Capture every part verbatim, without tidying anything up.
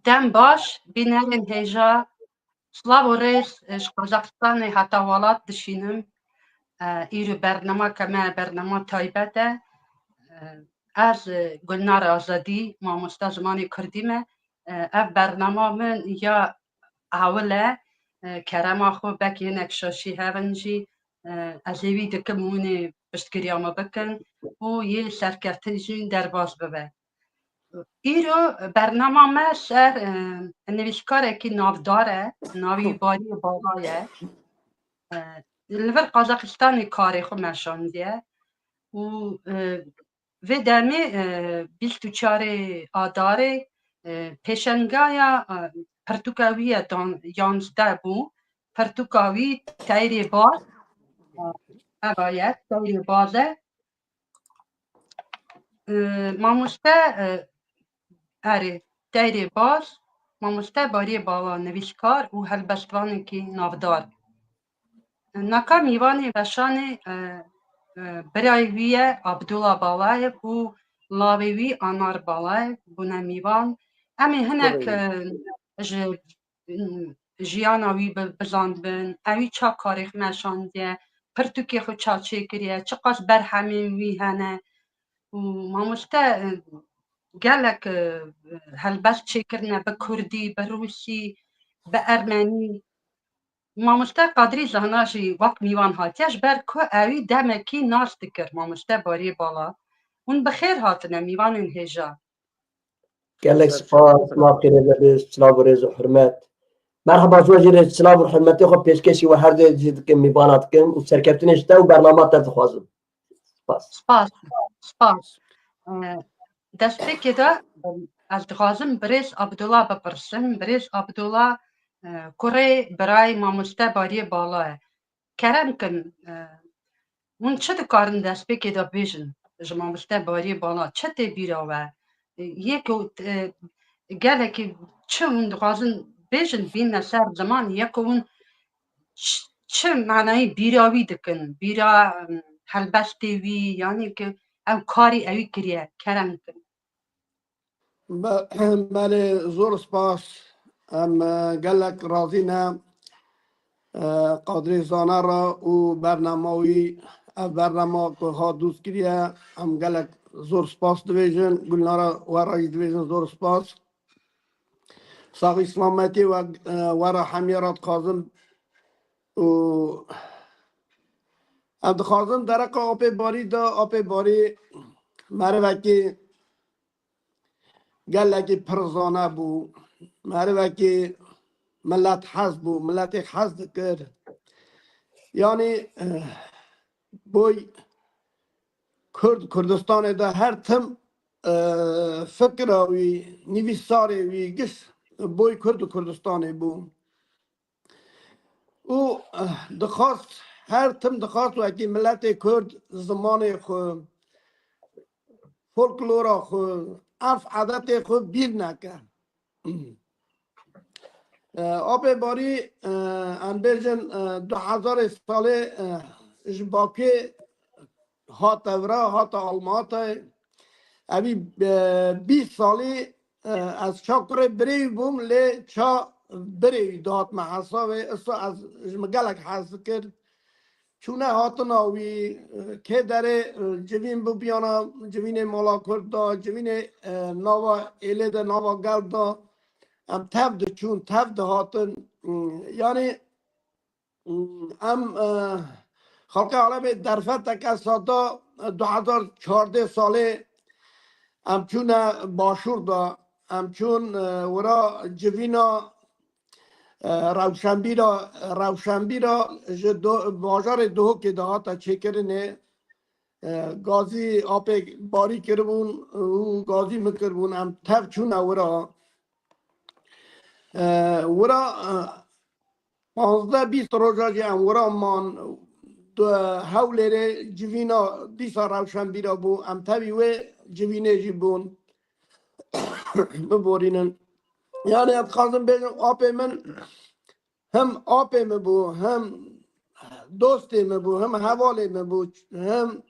Dem baş, bînerên hêja, silav û rêz, e, ji Qazaxistanê heta welat dişînim. E, îro bernameke me bernama taybet e. E, ez, e, Gulnar Azadî, mamoste zimanê kurdî me. E, ev bernama min ya ewil e. E, kerema xwe belkî hinek şaşî hebin jî, e, ez hêvî dikim hûn ê piştgiriya me bikin û yê serkeftin jî derbas bibe. Îro bernama me ser, e, nivîskarekî navdar e, navî wî Bariyê Bala ye. E, li vir Qazaxistanê karê xwe meşandiye û, e, vê demê, e, bîst û çarê Adarê, e, pêşengaya, e, pirtûka wî ye dan-, yanzdeh bû. Pirtûka wî Teyrê Baz, e, eva ye, Teyrê Baz e. E, mamoste, e, erê, Teyrê Baz, mamoste Bariyê Bala, nivîskar û helbestvanekî navdar. Naka mîvanê veşanê, e, e, birayê wî ye, Abdullah Balayev û lawê wî Anar Balayev bûne mîvan. Em ê hinek, e, ji, m, jiyana wî bi-, bizandibin, ewî ça karê xwe meşandiye, pirtûkê xwe ça çêkiriye, çiqas berhemên wî hene. Û mamoste, e, gelek, e, helbest çêkirine bi kurdî, bi rûsî, bi ermenî. Mamoste Qadrî Zana jî wek mîvan hatiye, ji ber ku ewî demekî nas dikir mamoste Bariyê Bala. Hûn bi xêr hatine mîvanên hêja. Gelek spas, ma xêrê de be, silav û rêz û hurmet. Merhaba, ji we jî re silav û hurmetê xwe pêşkêşî we her du jî dikim, mîvana dikim û serkeftinê ji te û bernama te dixwazim. Spas. Spas, spas. Ee, destpêkê de, em, ez dixwazim birêz Abdullah bipirsim. Birêz Abdullah, e, kurê birayê mamoste Bariyê Bala ye. Kerem kin, e, hûn çi dikarin destpêkê de bêjin ji mamoste Bariyê Bala? Çi tê bîra we? E, yê ku, e, gelekî çi hûn dixwazin bêjin, bîne ser ziman, yê ku hûn ç-, çi manayî bîra wî dikin? Bîra, em, helbestê wî, yanî ki ew karî ewî kiriye, kerem kin. Be-, belê, zor spas. Em, e, gelek razî ne, e, Qadrê Zana re û bernama wî, ev bernama ku hat dûst kiriye, em gelek zor spas dibêjin. Gulnara we re jî dibêjin zor spas. Saxî selametî we, e, we re hemiya re dixwazim û em dixwazin dereqa Apê Barî de, Apê Barî merivekî gelekî pir zane bû, merivekî milet hez bû, miletê hez dikir. Yanî, eh, boy Kurd, Kurdistanê de her tim, eh, fikra wî, nivîsarê wî, giş boy Kurd û Kurdistanê bû. Û, eh, dixwast, her tim dixwast wekî miletê Kurd zimanê xwe, folklora xwe, erf edetê xwe bîr neke. Eh, Apê Barî, eh, em bêjin, eh, du hezarê salê, eh, ji Bakê hate vira, hate Almatayê. Evî, eh, bîst salî, eh, ez ça kurê birê wî bûm, lê ça birê wî dihat me hesabê. Îsa ez ji min gelek hez dikir. Çûne hatina wî, eh, kê derê, eh, civîn bû biyana civînê mala Kurd da, civînê, eh, nava êlê de, nava gel da. Em tev diçûn, tev dihatin. Hmm, yanî, hmm, em, eh, xelkê Erebê derfeteke sata, eh, du hezar çardeh salê em çûne başûr da, em çûn, eh, wira civîna, eh, rewşenbîra, rewşenbîra ji do-, bajarê Duhokê de hate çêkirinê. Eh, gazî Apê Barî kiribûn û gazî min kiribûn, em tev çûne wira. Eh, wira, eh, panzdeh bîst roja jî em wira man, di Hewlêrê civîna dîsa rewşenbîra bû, em tevî wê civînê jî bûn. Biborînin. Yanî ez dixwazim bêjim, apê min hem apê min bû, hem dostê min bû, hem hevalê min bû, hem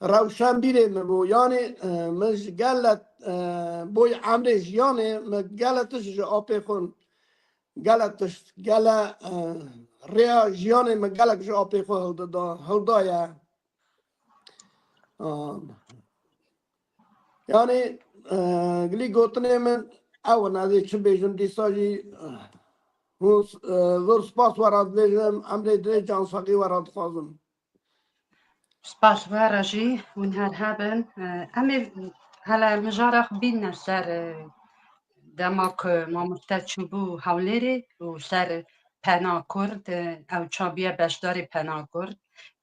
rewşenbîrê min bû. Yanî, e, min ji gele, e, boy emrê jiyanê min gele tişt ji apê xwe, gele tişt, gele, e, rêya jiyanê min gelek ji apê xwe hildida, hildaye. A, yanî, e, gilî gotinê min ew in, ez ê çi bêjim dîsa jî, e, hûn, e, zor spas we re dibêjim, emrê dirêj can saxî we re dixwazim. Spas we re jî, hûn her hebin. E, em ê hele mijara xwe bînine ser, e, dema ku mamoste çûbû Hewlêrê û ser pena Kurd, e, ew çabiye beşdarê pena Kurd.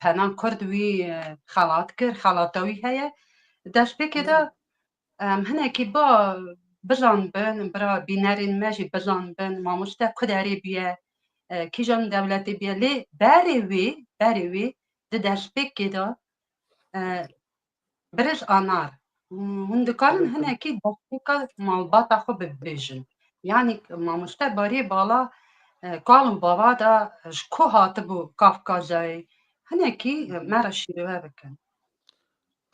Pena Kurd wî, e, xelat kir, xelata wî heye. Destpêkê de, em, hinekî ba bizanbin, bira bînerên me jî bizanbin, mamoste ku derê bûye, e, kîjan dewletê bûye. Lê berê wî, berê wî di destpêkê de, e, Birêz Anar, hûn dikarin hinekî destpêka malbata xwe bibêjin? Yanî mamoste Bariyê Bala, e, kal û bava de ji ku hatibû Kafkazayê? Hinekî, e, me re şîrove bikin.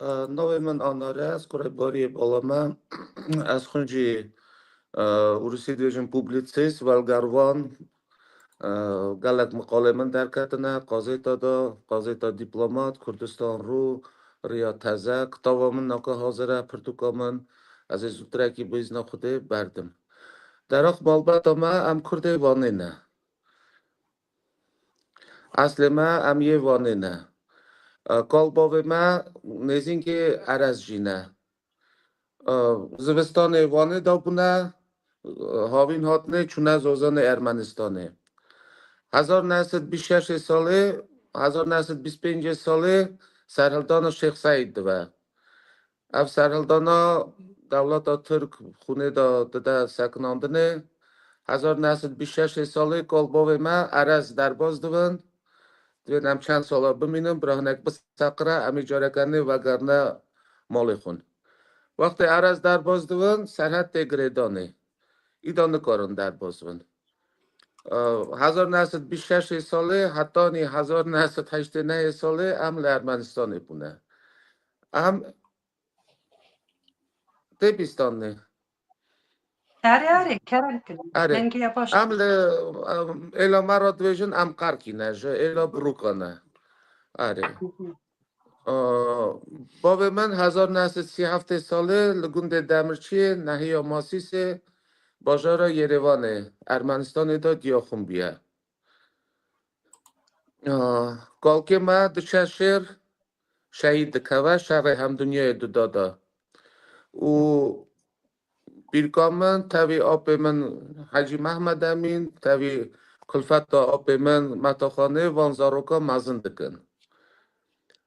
E, navê min Anar e, ez kurê Bariyê Bala me. Ez xwîncî, e, Rûsî dibêjin publitsîst, welgervan, e, gelek miqalê min derketine, qazêta de, qazêta Dîplomat, Kurdistan Rû, Riya Teze, kitava min naka hazir e, pirtûka min, ez ê zûtirekî bi îzna Xwedê berdim. Derax malbata me, em Kurdê Wanê ne. Eslê me, em yê Wanê ne. E, kal bavê me nêzîngê Erez jî ne. E, zivistanê Wanê de bûne, e, havîn hatine, çûne zozanê Ermenistanê. Hezar neh sed bîst şeşê salê, hezar neh sed bîst pêncê salê serhildana Şêx Seîd dibe. Ev serhildana dewleta Tirk xûnê de dide sekinandinê. Hezar neh sed bîst şeşê salê kal bavê me Erez derbas dibin. Divên em çend sala bimînin, bira hinek biseqire, em ê careke nê vegerine malê xwe. Wextê Erez derbas dibin, serhed tê girêdanê. Îda nikarin derbas bin. Ew, hezar neh sed bîst şeşê salê hetanî hezar neh sed heştê nehê salê em li Ermenistanê bûne. Em tê bîstanê. Erê, erê, kerem kirin. Erê. Dengê baş. Em li, em, êla me re dibêjin em qerkî ne, ji êla birûka ne. Erê. Hı hı. Aa, bavê min hezar neh sed sî heftê salê li gundê Demirçiyê, nehiya Masîsê, bajara Yerêvanê, Ermenistanê de diya xwe bûye. Aa, kalkê me diçe şêr, şehîd dikeve, şerê hemdunyayê dida de. Û pîrka min, tevî apê min Hecî Mehmed Emîn, tevî kulfeta apê min Metaxanê van zaroka mezin dikin.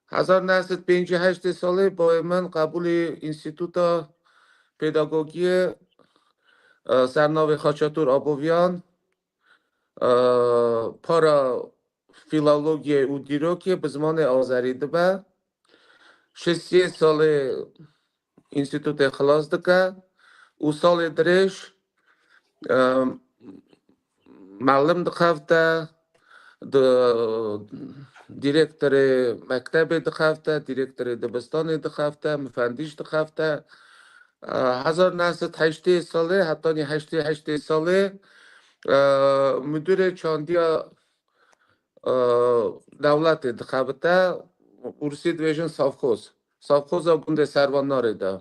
Hezar neh sed pêncî heştê salê bavê min qebûlî Înstîtuta Pedagogiyê, e, sernavê Xaçatûr Aboviyan, e, para Filologiyê û Dîrokê bi zimanê azerî dibe. Şêst salê înstîtûtê xilas dike û salê dirêj, e, melim dixebite, di, dîrektorê mektebê dixebite, dîrektorê dibistanê dixebite, mifendî jî dixebite. E, hezar neh sed heştê salê hetanî heştê heştê salê, e, müdürê çandiya, e, dewletê dixebite, Rûsî dibêjin savxoz. Savxoza gundê Servanarê de.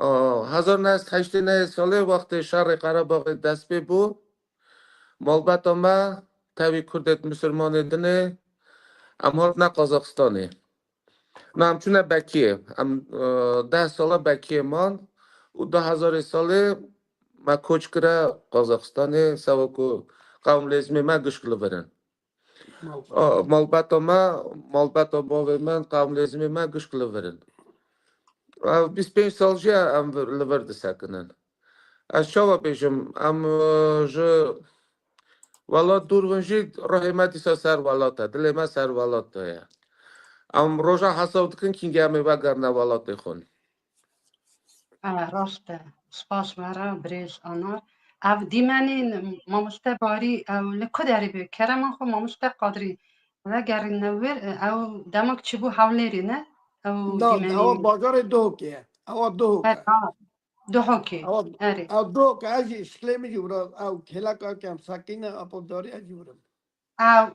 E, hezar neh sed heştê nehê salê wextê şerê Qerebaxê dest pê bû, malbeta me tevî Kurdê Misilmanê dinê, em hatine Qazaxistanê. Me em çûne Bekiyê. Em, e, deh sala Bekiyê man û du hezarê salê me koç kire Qazaxistanê, seba ku qewm lêzimê me gişk li vir in. A, malbeta me, malbeta bavê min, qewm lêzimê me gişk li vir in. Ev bîst pênc sal jî em vir, li vir disekinin. Ez çawa bêjim, em, e, ji welat dûr bin jî, ruhê me dîsa ser welat e, dilê me ser welat de ye. Em roja hesab dikin kîngê em ê vegerine welatê xwe. E, rast e. Spas we re, birêz Anar. Ev dîmenî mamoste Barî, ew li ku derê bû? Kerema xwe mamoste Qadrî, vegerîne wir, e, ew demek çûbû Hewlêrê ne? Ew Na, dîmenê ewa bajarê Duhokê ye. Ewa Duhok e. Ha, Duhokê. Ewa, Erê. Ew Duhok e, ez jî şiklê min jî wira, ew kêleka kem sekîne, apo darî ez jî wirim. Ew,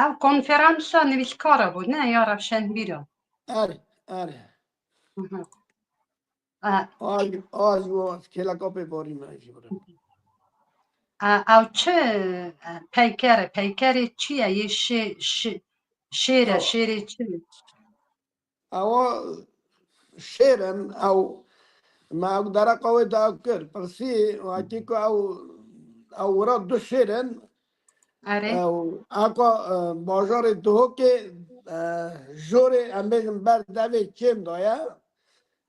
ew konferansa nivîskara bû, ne ya rewşenbîra? Erê, erê. Hı hı. E, Ay, ay, o kêleka pê barî me jî wirim. E, ew çi, e, peyker e? Peykerê çi ye? Yê şê-, şi-, şêr e, Ew, şêrê çi? Ewa şêr in, ew, me ew dereqa wê de ew kir. Pirsî, wekî ku ew, ew wira du şêr in. Erê. Ew, eka, e, bajarê Duhokê, e, jorê, em bêjin, ber devê çêm de ye.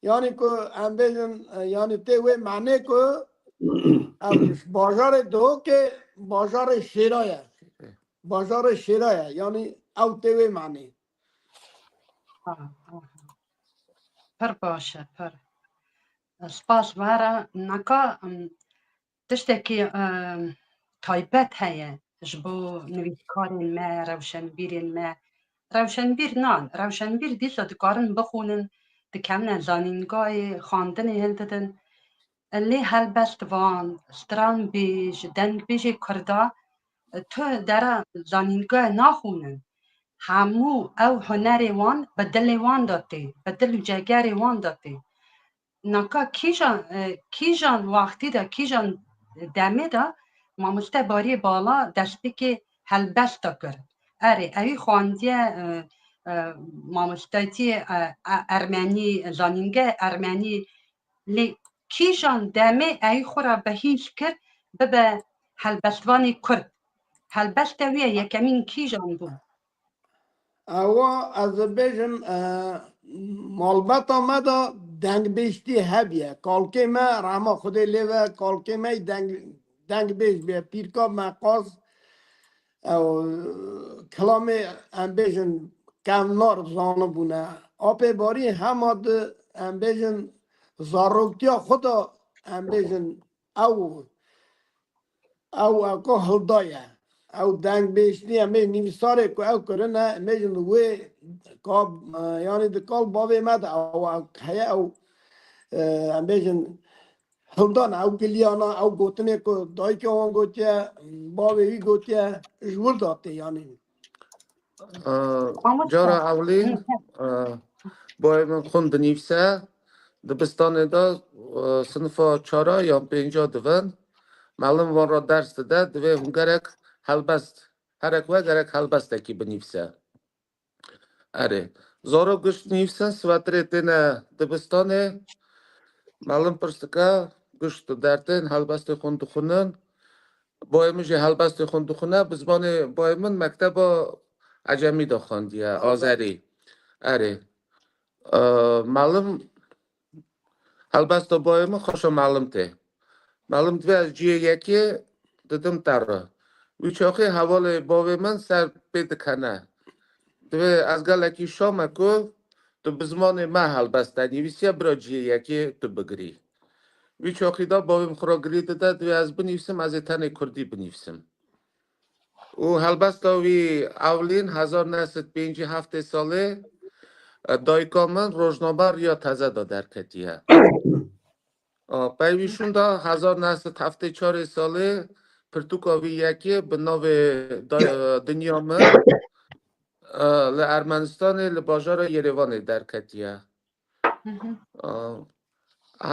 Yanî ku em bêjin, e, yanî tê wê manê ku ew bajarê Duhokê bajarê şêra ye. Bajarê şêra ye. Yanî ew tê wê manê. Ha, ha. Pir baş e, pir. Spas were. Naka, em, tiştekî, em, taybet heye ji bo nivîskarên me, rewşenbîrên me. Rewşenbîr nan, rewşenbîr dîsa dikarin bixwînin, dikevine zanîngahê, xwendinê hildidin. Lê helbestvan, stranbêj, dengbêjê Kurda, tu dera zanîngehê naxwînin. Hemû ew hunerê wan bi dilê wan de tê, bi dil û cegerê wan de tê. Naka kîjan, e, kîjan wextî de, kîjan demê de mamoste Bariyê Bala destpêkê helbesta kir. Erê, ewî xwendiye, e, e, mamostetiyê, e, e, ermenî, zanînge ermenî, lê kîjan demê ewî xwe re bi hîs kir bibe helbestvanê Kurd? Helbesta wî ye yekemîn kîjan bû? Ewa ez dibêjim, e, malbeta me de dengbêjtî hebiye. Kalkê me, rehma Xwedê lê ve, kalkê me deng, dengbêj bûye. Pîrka me qas, ew, kilamê, em bêjin, kevnar zanibûne. Apê Barî hema di, em bêjin, zaroktiya xwe de, em bêjin, ew, ew, ew ka hildaye. Ew dengbêjtî, em ê nivîsarê ku ew kirine, em bêjin wê ka, e, yanî di kal bavê me de ew, ew heye, ew, e, em bêjin hildana, ew giliyana, ew gotinê ku dayika wan gotiye, bavê wî gotiye, ji wir de tê yanî. Ee, Mamoste. Cara ewlîn, ee, boyê min xwend dinivîse, dibistanê de, ee, sinifa çara yan pênca divin. Melim wan re ders dide, divê hûn gerek helbest, herek we gerek helbestekî binivîse. Erê, zaro gişt nivîsin, swetirê têne dibistanê. Melim pirs dike, gişt dertên helbestê xwend dixwînin. Boyê min jî helbestê xwe dixwine, bi zimanê boyê min mekteba ecemî de xwendiye, Azerî. Azerî. Erê. Ee, melim, helbesta boyê min xweşa melim tê. Melim divê ez cihê yekê didim te re. Wî çaxê hevalê bavê min ser pê dikene. Divê ez gelekî şa me ku tu bi zimanê me helbest te nivîsiye, bira cihê yekê tu bigirî. Wî çaxî de bavê min xwe re girî dide, divê ez binivîsim, ez ê tenê kurdî binivîsim. Û helbesta wî ewlîn hezar neh sed pêncî heftê salê, e, dayika min rojname Riya Teze de derketiye. A, pey wî şûnda hezar neh sed heftê çarê salê pirtûka wî yekê bi navê da-, Dinya Min, e, li Ermenistanê, li bajara Yerêvanê derketiye. Hı hı. A,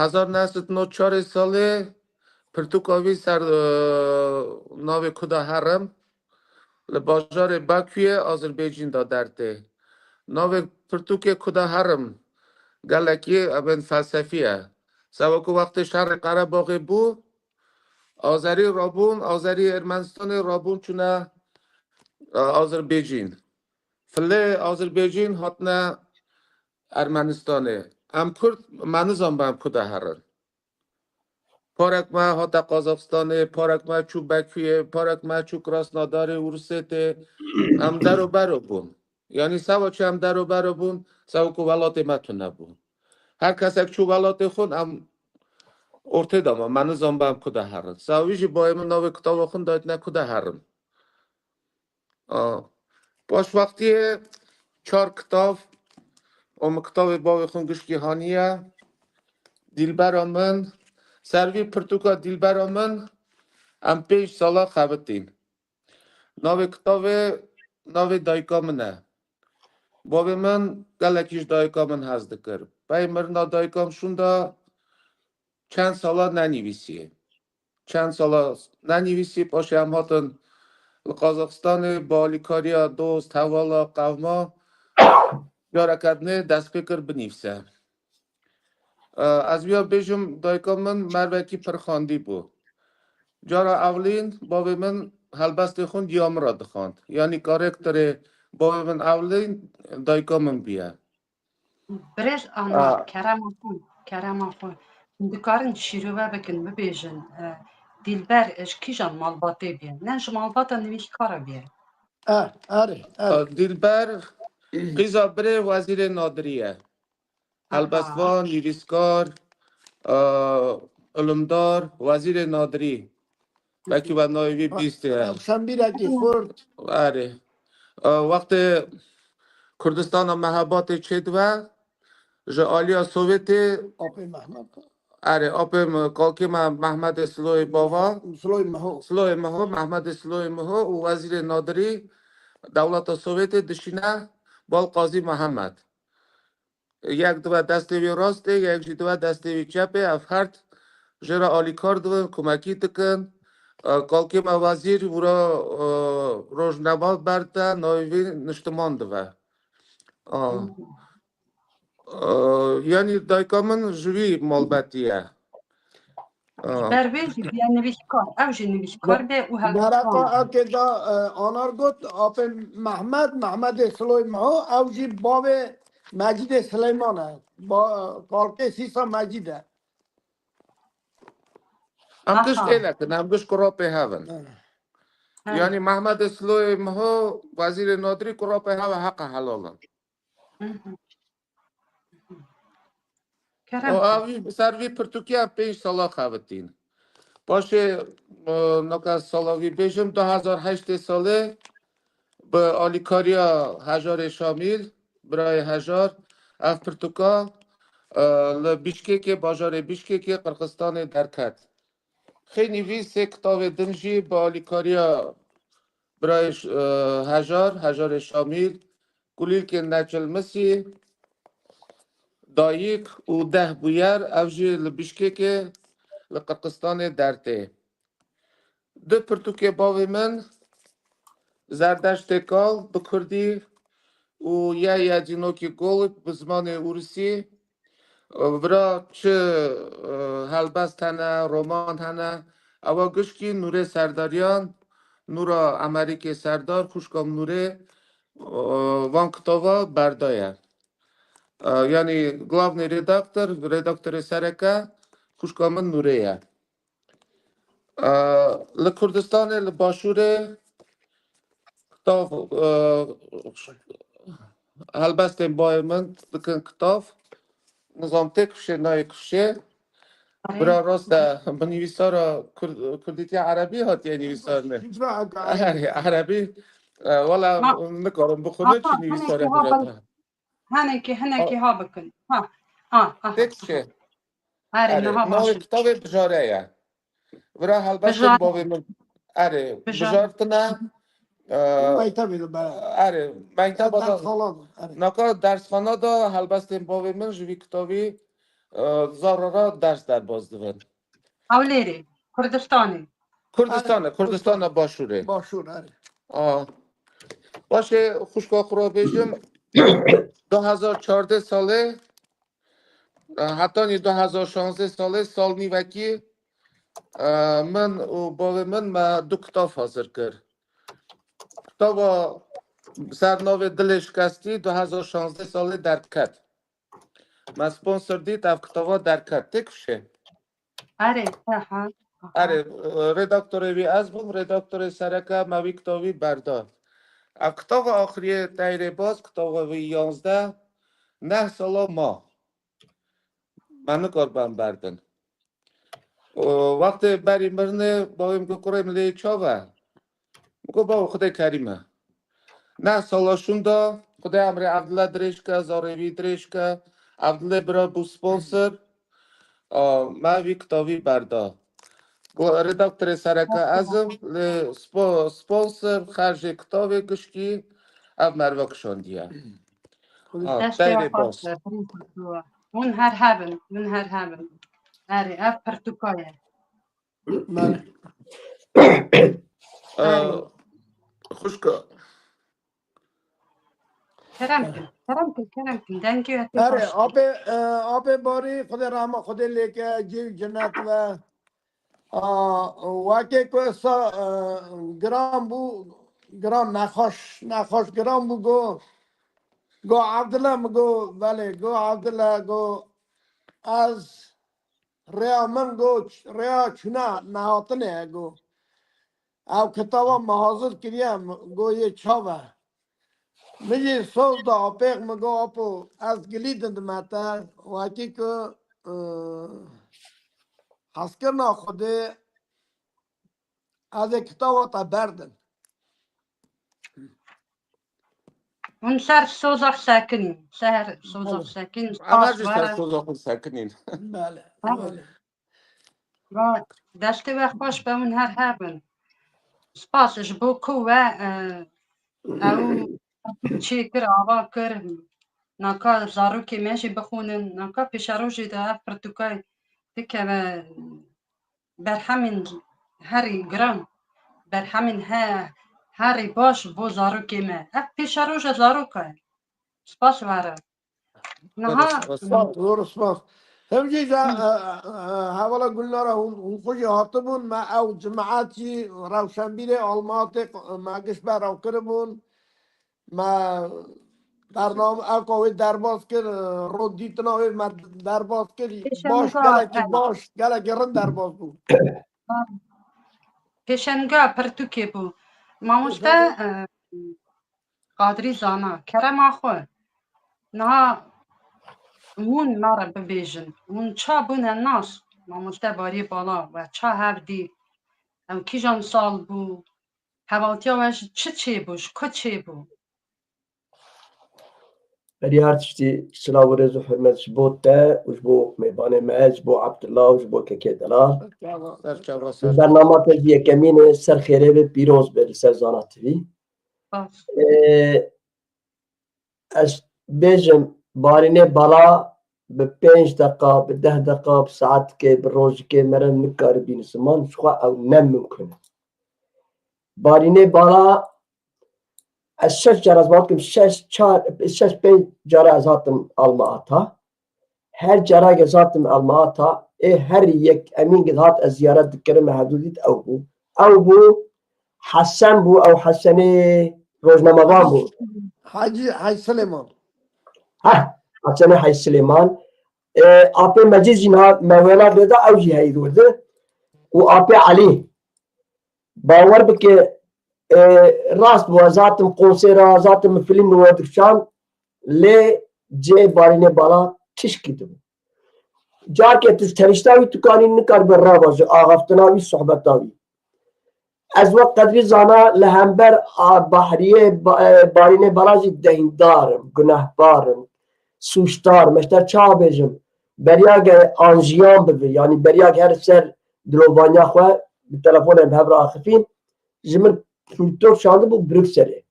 hezar neh sed nod çarê salê pirtûka wî ser, e, navê Kuda Herim li bajarê Bakuyê Azerbaycîn de dertê. Navê pirtûkê Kuda Herim gelekî, e, bên felsefî ye. Seba ku wextê şerê Qerebaxê bû, Azerî rabûn, Azerî Ermenistanê rabûn çûne, e, Azerbaycîn. Filê Azerbaycîn hatine Ermenistanê. Em Kurd, me nizan em ku de herin. Parek me hate Qazaxistanê, parek me çû Bekuyê, parek me çû Krasnodarê, Ûrsêtê. Em dero bero bûn. Yanî seba çi em dero bero bûn? Seba ku welatê me tune bû. Her kesek çû welatê xwe, em ortê de me, me nizan em ku de herin. Seba wî jî bayê min navê kitaba xwe daytine Ku de herin. A, paş wextiyê çar kitav, û min kitavê bavê xwe gişkî haniye. Dîlbera min, ser vî pirtûka Dîlbera min, em pênc sala xebitîn. Navê kitavê, navê dayika min e. Bavê min gelekî ji dayika min hez dikir. Pey mirina dayika min şûnda çend sala nenivîsî. Çend sala nenivîsî, paşê em hatin li Qazaxistanê, bi alîkariya dost, hevala, qewma, careke dinê dest pê kir binivîse. E, ez wiya bêjim, dayika min mervekî pir xwendî bû. Cara ewlîn bavê min helbestê xwe diya min re dixwend. Yanî karekterê bavê min ewlîn dayika min bûye. Birêz Anwar, A. kerema xwe, kerema xwe. Hûn dikarin şîrove bikin, bibêjin, e, Dîlber, e, ji kîjan malbatê bûye? Ne ji malbata nivîskara bûye. E, erê, erê. A, Dîlber, qîza birê Wezîrê Nadirî ye. Aha. Helbestvan, nivîskar, e, ilimdar, Wezîrê Nadirî. Belkî we navê wî bîstiye. Rewşenbîrekî xurt. Erê. E, wextê Kurdistana Mehebatê çêdibe, ji aliya Sovyetê, Apê Mehmet. Erê, apê min, kalkê me Mehmedê Siloyê Bava. Siloyê Miho. Siloyê Miho, Mehmedê Siloyê Miho û Wezîrê Nadirî dewleta Sovyetê dişîne bal Qazî Mihemed. Yek dibe destê wî rastê, yek jî dibe destê wî çepê. Ev her jê re alîkar dibin, kumekî dikin. E, kalkê me wezîr wira, e, rojnama berde, navê wî Niştiman dibe. A. E, yanî dayika min ji wî malbetî ye. A. Ber vê jî bûye nivîskar. Ew jî nivîskar be û helbestvan. Meraka eke da, e, Anar got, apê Mehmed, Mehmedê Siloy Miho, ew jî bavê Mecîdê Sileyman e. Ba-, kalkê Sîsa Mecîd e. Em tişt Aha. êlekin, em giş kurapê hev in. He. He. Yanî Mehmedê Siloyê Miho, Wezîrê Nadirî kurapê hev e, heqa helal in. Hı hı. Kerem O kir. Avî, ser vî pirtûkiya pênc sala xebitîn. Paşê, e, naka sala vî bêjim, du hezar heştê salê bi alîkariya Hejarê Şamîl, birayê Hejar, ev pirtûka, e, li Bişkekê, bajarê Bişkekê, Qirxistanê derket. Xeynî vî sê kitavê din jî bi alîkariya birayê Ş-, e, Hejar, Hejarê Şamîl, Kulîlkên Neçilmisî, Dayik û Deh Bûyer, ev jî li Bişkekê, li Qirxistanê dertê. Du pirtûkê bavê min, Zerdeştê Kal bi kurdî û Ye Ye Cînokî Gol bi zimanê ûrisî, Vira çi, e, helbest hene, roman hene, ewa gişkî Nûrê Serdariyan, Nûra Emerîkê Serdar, xwişka min Nûrê, e, van kitava berdaye. E, yanî glavnê redaktor, redaktorê sereke xwişka min Nûrê ye. E, li Kurdistanê, li Başûrê kitav, e, helbestên bayê min dikin kitav. Nizam tê kifşê, nayê kifşê. Erê. Bira rast e, bi nivîsara Kurd-, Kurdîtiya Erebî hatiye nivîsarine. Hîç ve hakaret. Erê, Erebî, e, wela Ma-, nikarim bixwînim, çi Hakan, nivîsare hinekî ha bira. Hinekî, hinekî ha bikin. Ha. Ha, ha. Têk çi? Erê, Erê, niha navê baş e. Kitabê Bijare ye. Vira helbestên Bijare. Bavê min. Erê, Bijare. Bijartine. E, Meytebê de be. Erê, mekteba da. Dersxana da, erê. Naka dersxana da helbestên bavê min ji vî kitabî, e, zarara ders derbas dibin. Hewlêrê, Kurdistanê. Kurdistana, Erê, Kurdistana Başûrê. Başûr, erê. A. Başê xwişka xwe re bêjim, du hezar çardeh salê, e, hetanî du hezar şazdeh salê, sal nîvekî, e, min û bavê min me du kitav hazir kir. Kitava ser navê Dilê Şikestî du hezar şazdeh salê derket. Me sponsor dît, ev kitava derket. Tê kifşê? Erê, he, he. Aha. Erê, e, redaktorê wî ez bûm, redaktorê sereke me wî kitavî berda. Ev kitava axiriyê Teyrê Baz, kitava wî yanzdeh, neh sala ma. Me nikar ben berdin. O, wextê berî mirinê bavê min got, "Kurê min lê çav e?" Min got, "Bavo, Xwedê kerîm e." Neh sala şûnda Xwedê emrê Evdile dirêj ke, zarê wî dirêj ke. Evdilê bira bû sponsor. A, me wî kitavî berda. Got, redaktorê sereke ez im, lê spo-, sponsor, xercê kitavê gişkî ev merve kişandiye. Ha, Destê teyrê we baş. Xweş be, birî Hûn her hebin, hûn her hebin. Erê, ev pirtûka ye. Belê. Ee, Erê. Xwişka. Kerem kin, kerem kin, kerem kin. Dengê we tê Erê, baş. Apê, e, apê Barî, Xwedê rehma Xwedê lêke, cî û cennet ve. A, wekê ku esa, e, giran bû, giran nexweş, nexweş giran bû, go, go Evdile mi go, belê, go Evdile, go ez rêya min go, rêya çûna nehatine, go. Ev kitaba me hazir kiriye, go yê çav e. Min jî soz da apêx, min got, Apo, ez gilî didime te, wekî ku, e, hezkirina Xwedê, ez ê kitaba te berdim. Hûn ser soza xwe sekinîn, ser soza xwe sekinîn, Ama spas jî ser were. Soza xwe sekinîn. Belê, Ha? Belê. Va, destê we xweş be, hûn her hebin. Spas ji bo ku we, e, ew çêkir, ava kir, naka zarokê me jî bixwînin, naka pêşerojê de ev pirtûkay dikeve berhemên herî giran, berhemên he-, herî baş bo zarokê me. Ev pêşeroja zaroka ye. Spas were. Niha Spas, zor spas. Hemjî de, Hı. e, e, e, hevala Gulnara hûn, hûn xwe jî hatibûn, me ew cemaetî rewşenbîrê Almatê, e, me giş berav kiribûn. Me bername, ew ka wê derbas kir, e, rot dîtina wê me derbas kir. Pêşenga, Baş, gelekî evet. Baş, gelekî rind derbas bû. Pêşenga pirtûkê bû. Mamoste, Pêşenga. e, Qadrî Zana, kerema xwe. Niha hûn me re bibêjin, hûn ça bûne nas, mamoste Bariyê Bala we ça hev dî? Ew kîjan sal bû? Hevaltiya we ji çi çêbû, ji ku çêbû? Berî her tiştî silav û rêz û hurmet ji bo te û ji bo mêvanê me, ji bo Abdullah û ji bo kekê Delal. Serçava, serçava, Bi serçava. Bernama te jî yekemîn e, ser xêrê be, pîroz be li ser Zana T V. Baş. Ê, ez bêjim, Barînê Bala bi pênc deqa, bi deh deqa, bi saetikê, bi rojikê me re nikare bîne ziman, ji xwe ew ne mimkun e. Barînê Bala, ez şeş cara ez bawer dikim, şeş, çar, şeş, pênc cara ez hatim Almaata. Her cara ez hatim Almaata, ê her yek emîn dihat ez ziyaret dikirim, me hevdû dît ew bû. Ew bû, Hesen bû, ew Hesenê rojnamevan bû. Hacî, Hacî Silêman. Heh, Hesenê Hacî Silêman. E, apê Mecîd jî niha me wêna girêda, ew jî heyî dûr di. Û apê Elî. Bawer bike, e, rast bû, ez hatim konsera, ez hatim fîlm we dikişand, lê cê Barînê Bala tişkî dibû. Carkê tu ji tenişta wî tu kanî nikaribe rava ji axaftina wî, sohbeta wî. Ez wek Qedrî Zana li hember a Bahriyê Ba-, e, Barînê Bala jî deyndar im, gunehbar im, sûcdar im. Ez te çawa bêjim? Beriya ge anjiyan bibe, yanî beriya ge her ser dilovaniya xwe bi telefonê bi hev re axifîn, ji min pûrtok şandibû Brukselê.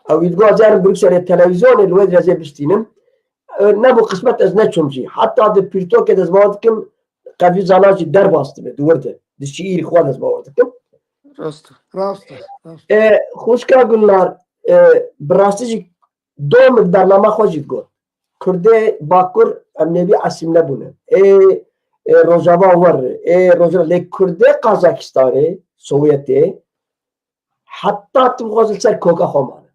Ew îdgo ez herim Brukselê televîzyonê li wê dirê ez ê bistînim. E, nebû qismet ez neçûm jî. Heta di pîrtokê de ez bawer dikim, Qedrî Zana jî derbas dibe, di wir de. Di şiîrî xwe de ez bawer dikim. Rast e. Rast e, rast e. E, xwişka Gulnar, e, bi rastî jî dom di bernama xwe jî digot. Kurdê Bakur em nêbî esîmle bûne. Ê, ê Rojava wer, ê Rojava, lê Kurdê Qazakistanê, Sovyetê, heta tu bixwazî li ser koka xwe mane.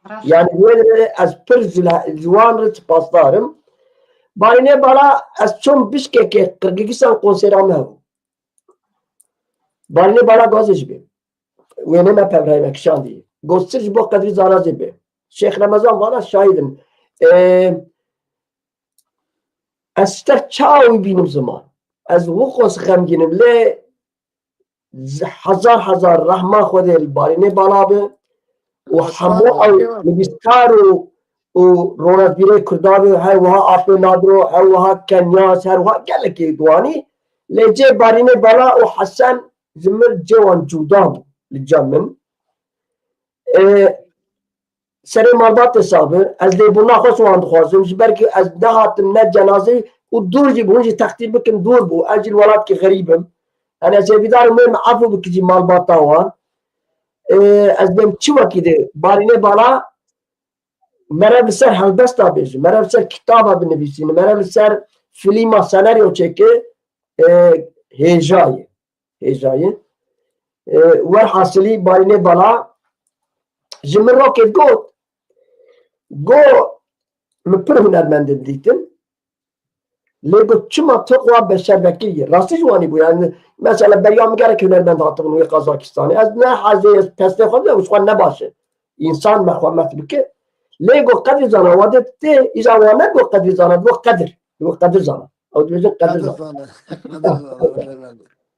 Rast. Yanî wê dirê ez pir ji le-, ji wan re spasdar im. Barînê Bala ez çûm Bişkekê, Qirgîzistan konsera me hebû. Barînê Bala gazê ji bê. Wênê me pevrayê me kişandî. Got sir ji bo Qedrî Zana zê bê. Şêx Remezan Vala şahid in. Ê, ez ji te çawa wî bînim ziman. Ez wixos xemgîn im lê z-, hezar hezar rehma Xwedê li Barînê Bala be. û hemû ew nivîskar û, û rojnamevanê Kurdan û her wiha Apê Nadro, her wiha Kenyas, her wiha gelekî diwanî. Lê cê Barînê Bala û Hesen ji min cê wan cuda bû li cem min. Ê, serê malbatê sax bi, ez lêbûna xwe ji wan dixwazim, ji ber ku ez nehatim ne cenazê û dûr jî bû, hûn jî textîr bikin dûr bû, ez jî li welatkî xerîb im. Yanî ez hêvîdar im wê min efû bikî jî malbata wan. Ê, ez bêm çi wekî dê, Barînê Bala, merev li ser helbesta bêjim, merev li ser kitaba binivîsînim, merev li ser filîma senaryo çêke, ê, hêja ye. Hêja ye. Ê, werhasilî Barînê Bala ji min rokê got, got, min pir hunermendin dîtin. Lê got, çima tu xwe beşer vekirî? Rastî ji wanî bû. Yani, mesela beriya min gerek hunermend hatibûn wê Qazakistanê. Ez ne hezê, ez pesnê xwe de, xwe ne baş e. Însan me xwe mest bike. Lê got, qedrî zana, wa dê tê, îja wa ne got, qedrî zana, got, qedir. Got, qedir zana. Ew dibêjin, qedir zana. Qedir zana. Qedir zana.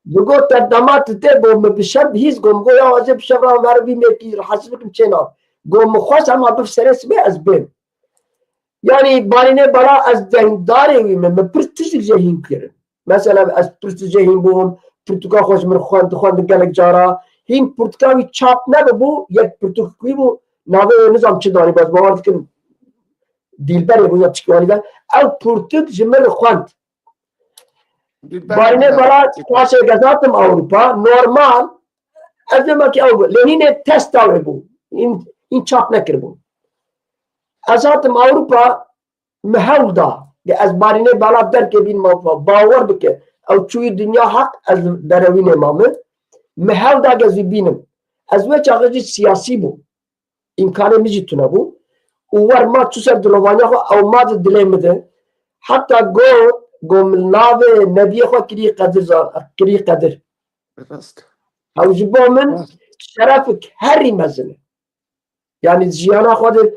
Digot, te dema tu tê, got, min bi şev bihîst, got, min got, ya, ez ê bi şev re ver vî mêkî, rahatsız bikim, çê nav. Got, min xwest, hema biv serê sibê, ez bêm. Yanî Barînê Bala ez deyndarê wî me, me pir tiştik jê hîn kirin. Mesela ez pir tiştik jê hîn bûm, pirtûka xwe ji min xwend, dixwendin gelek cara. Hîn pirtûka wî çap nebibû, yek pirtûk wî bû, navê wê nizam çi danî, bes bawer dikin Dîlberê bû ya çi wanî de. Ew pirtûk ji min xwend. Barînê Bala paşê ez hatim Ewropa, normal, ez dema ki ew bû. Lê hînê testa wê bû. Hîn, hîn çap nekiribû. Ez hatim Ewropa, min hewl da. Ge ez Barînê Bala derkê bînim Ewropa. Bawer bike. Ew çûyî dinya heq, ez derewînê mame. Min hewl da ge ez wî bînim. Ez wê çaxê jî siyasî bûm. Îmkanê min jî tune bû. Û wer ma çû ser dilovaniya xwe, ew ma di dilê min de. Heta got, got min navê nebiyê xwe kirî Qedir za-, kirî Qedir. Rast. Ew ji bo min Rast. şerefik herî mezin e. Yanî jiyana xwe de,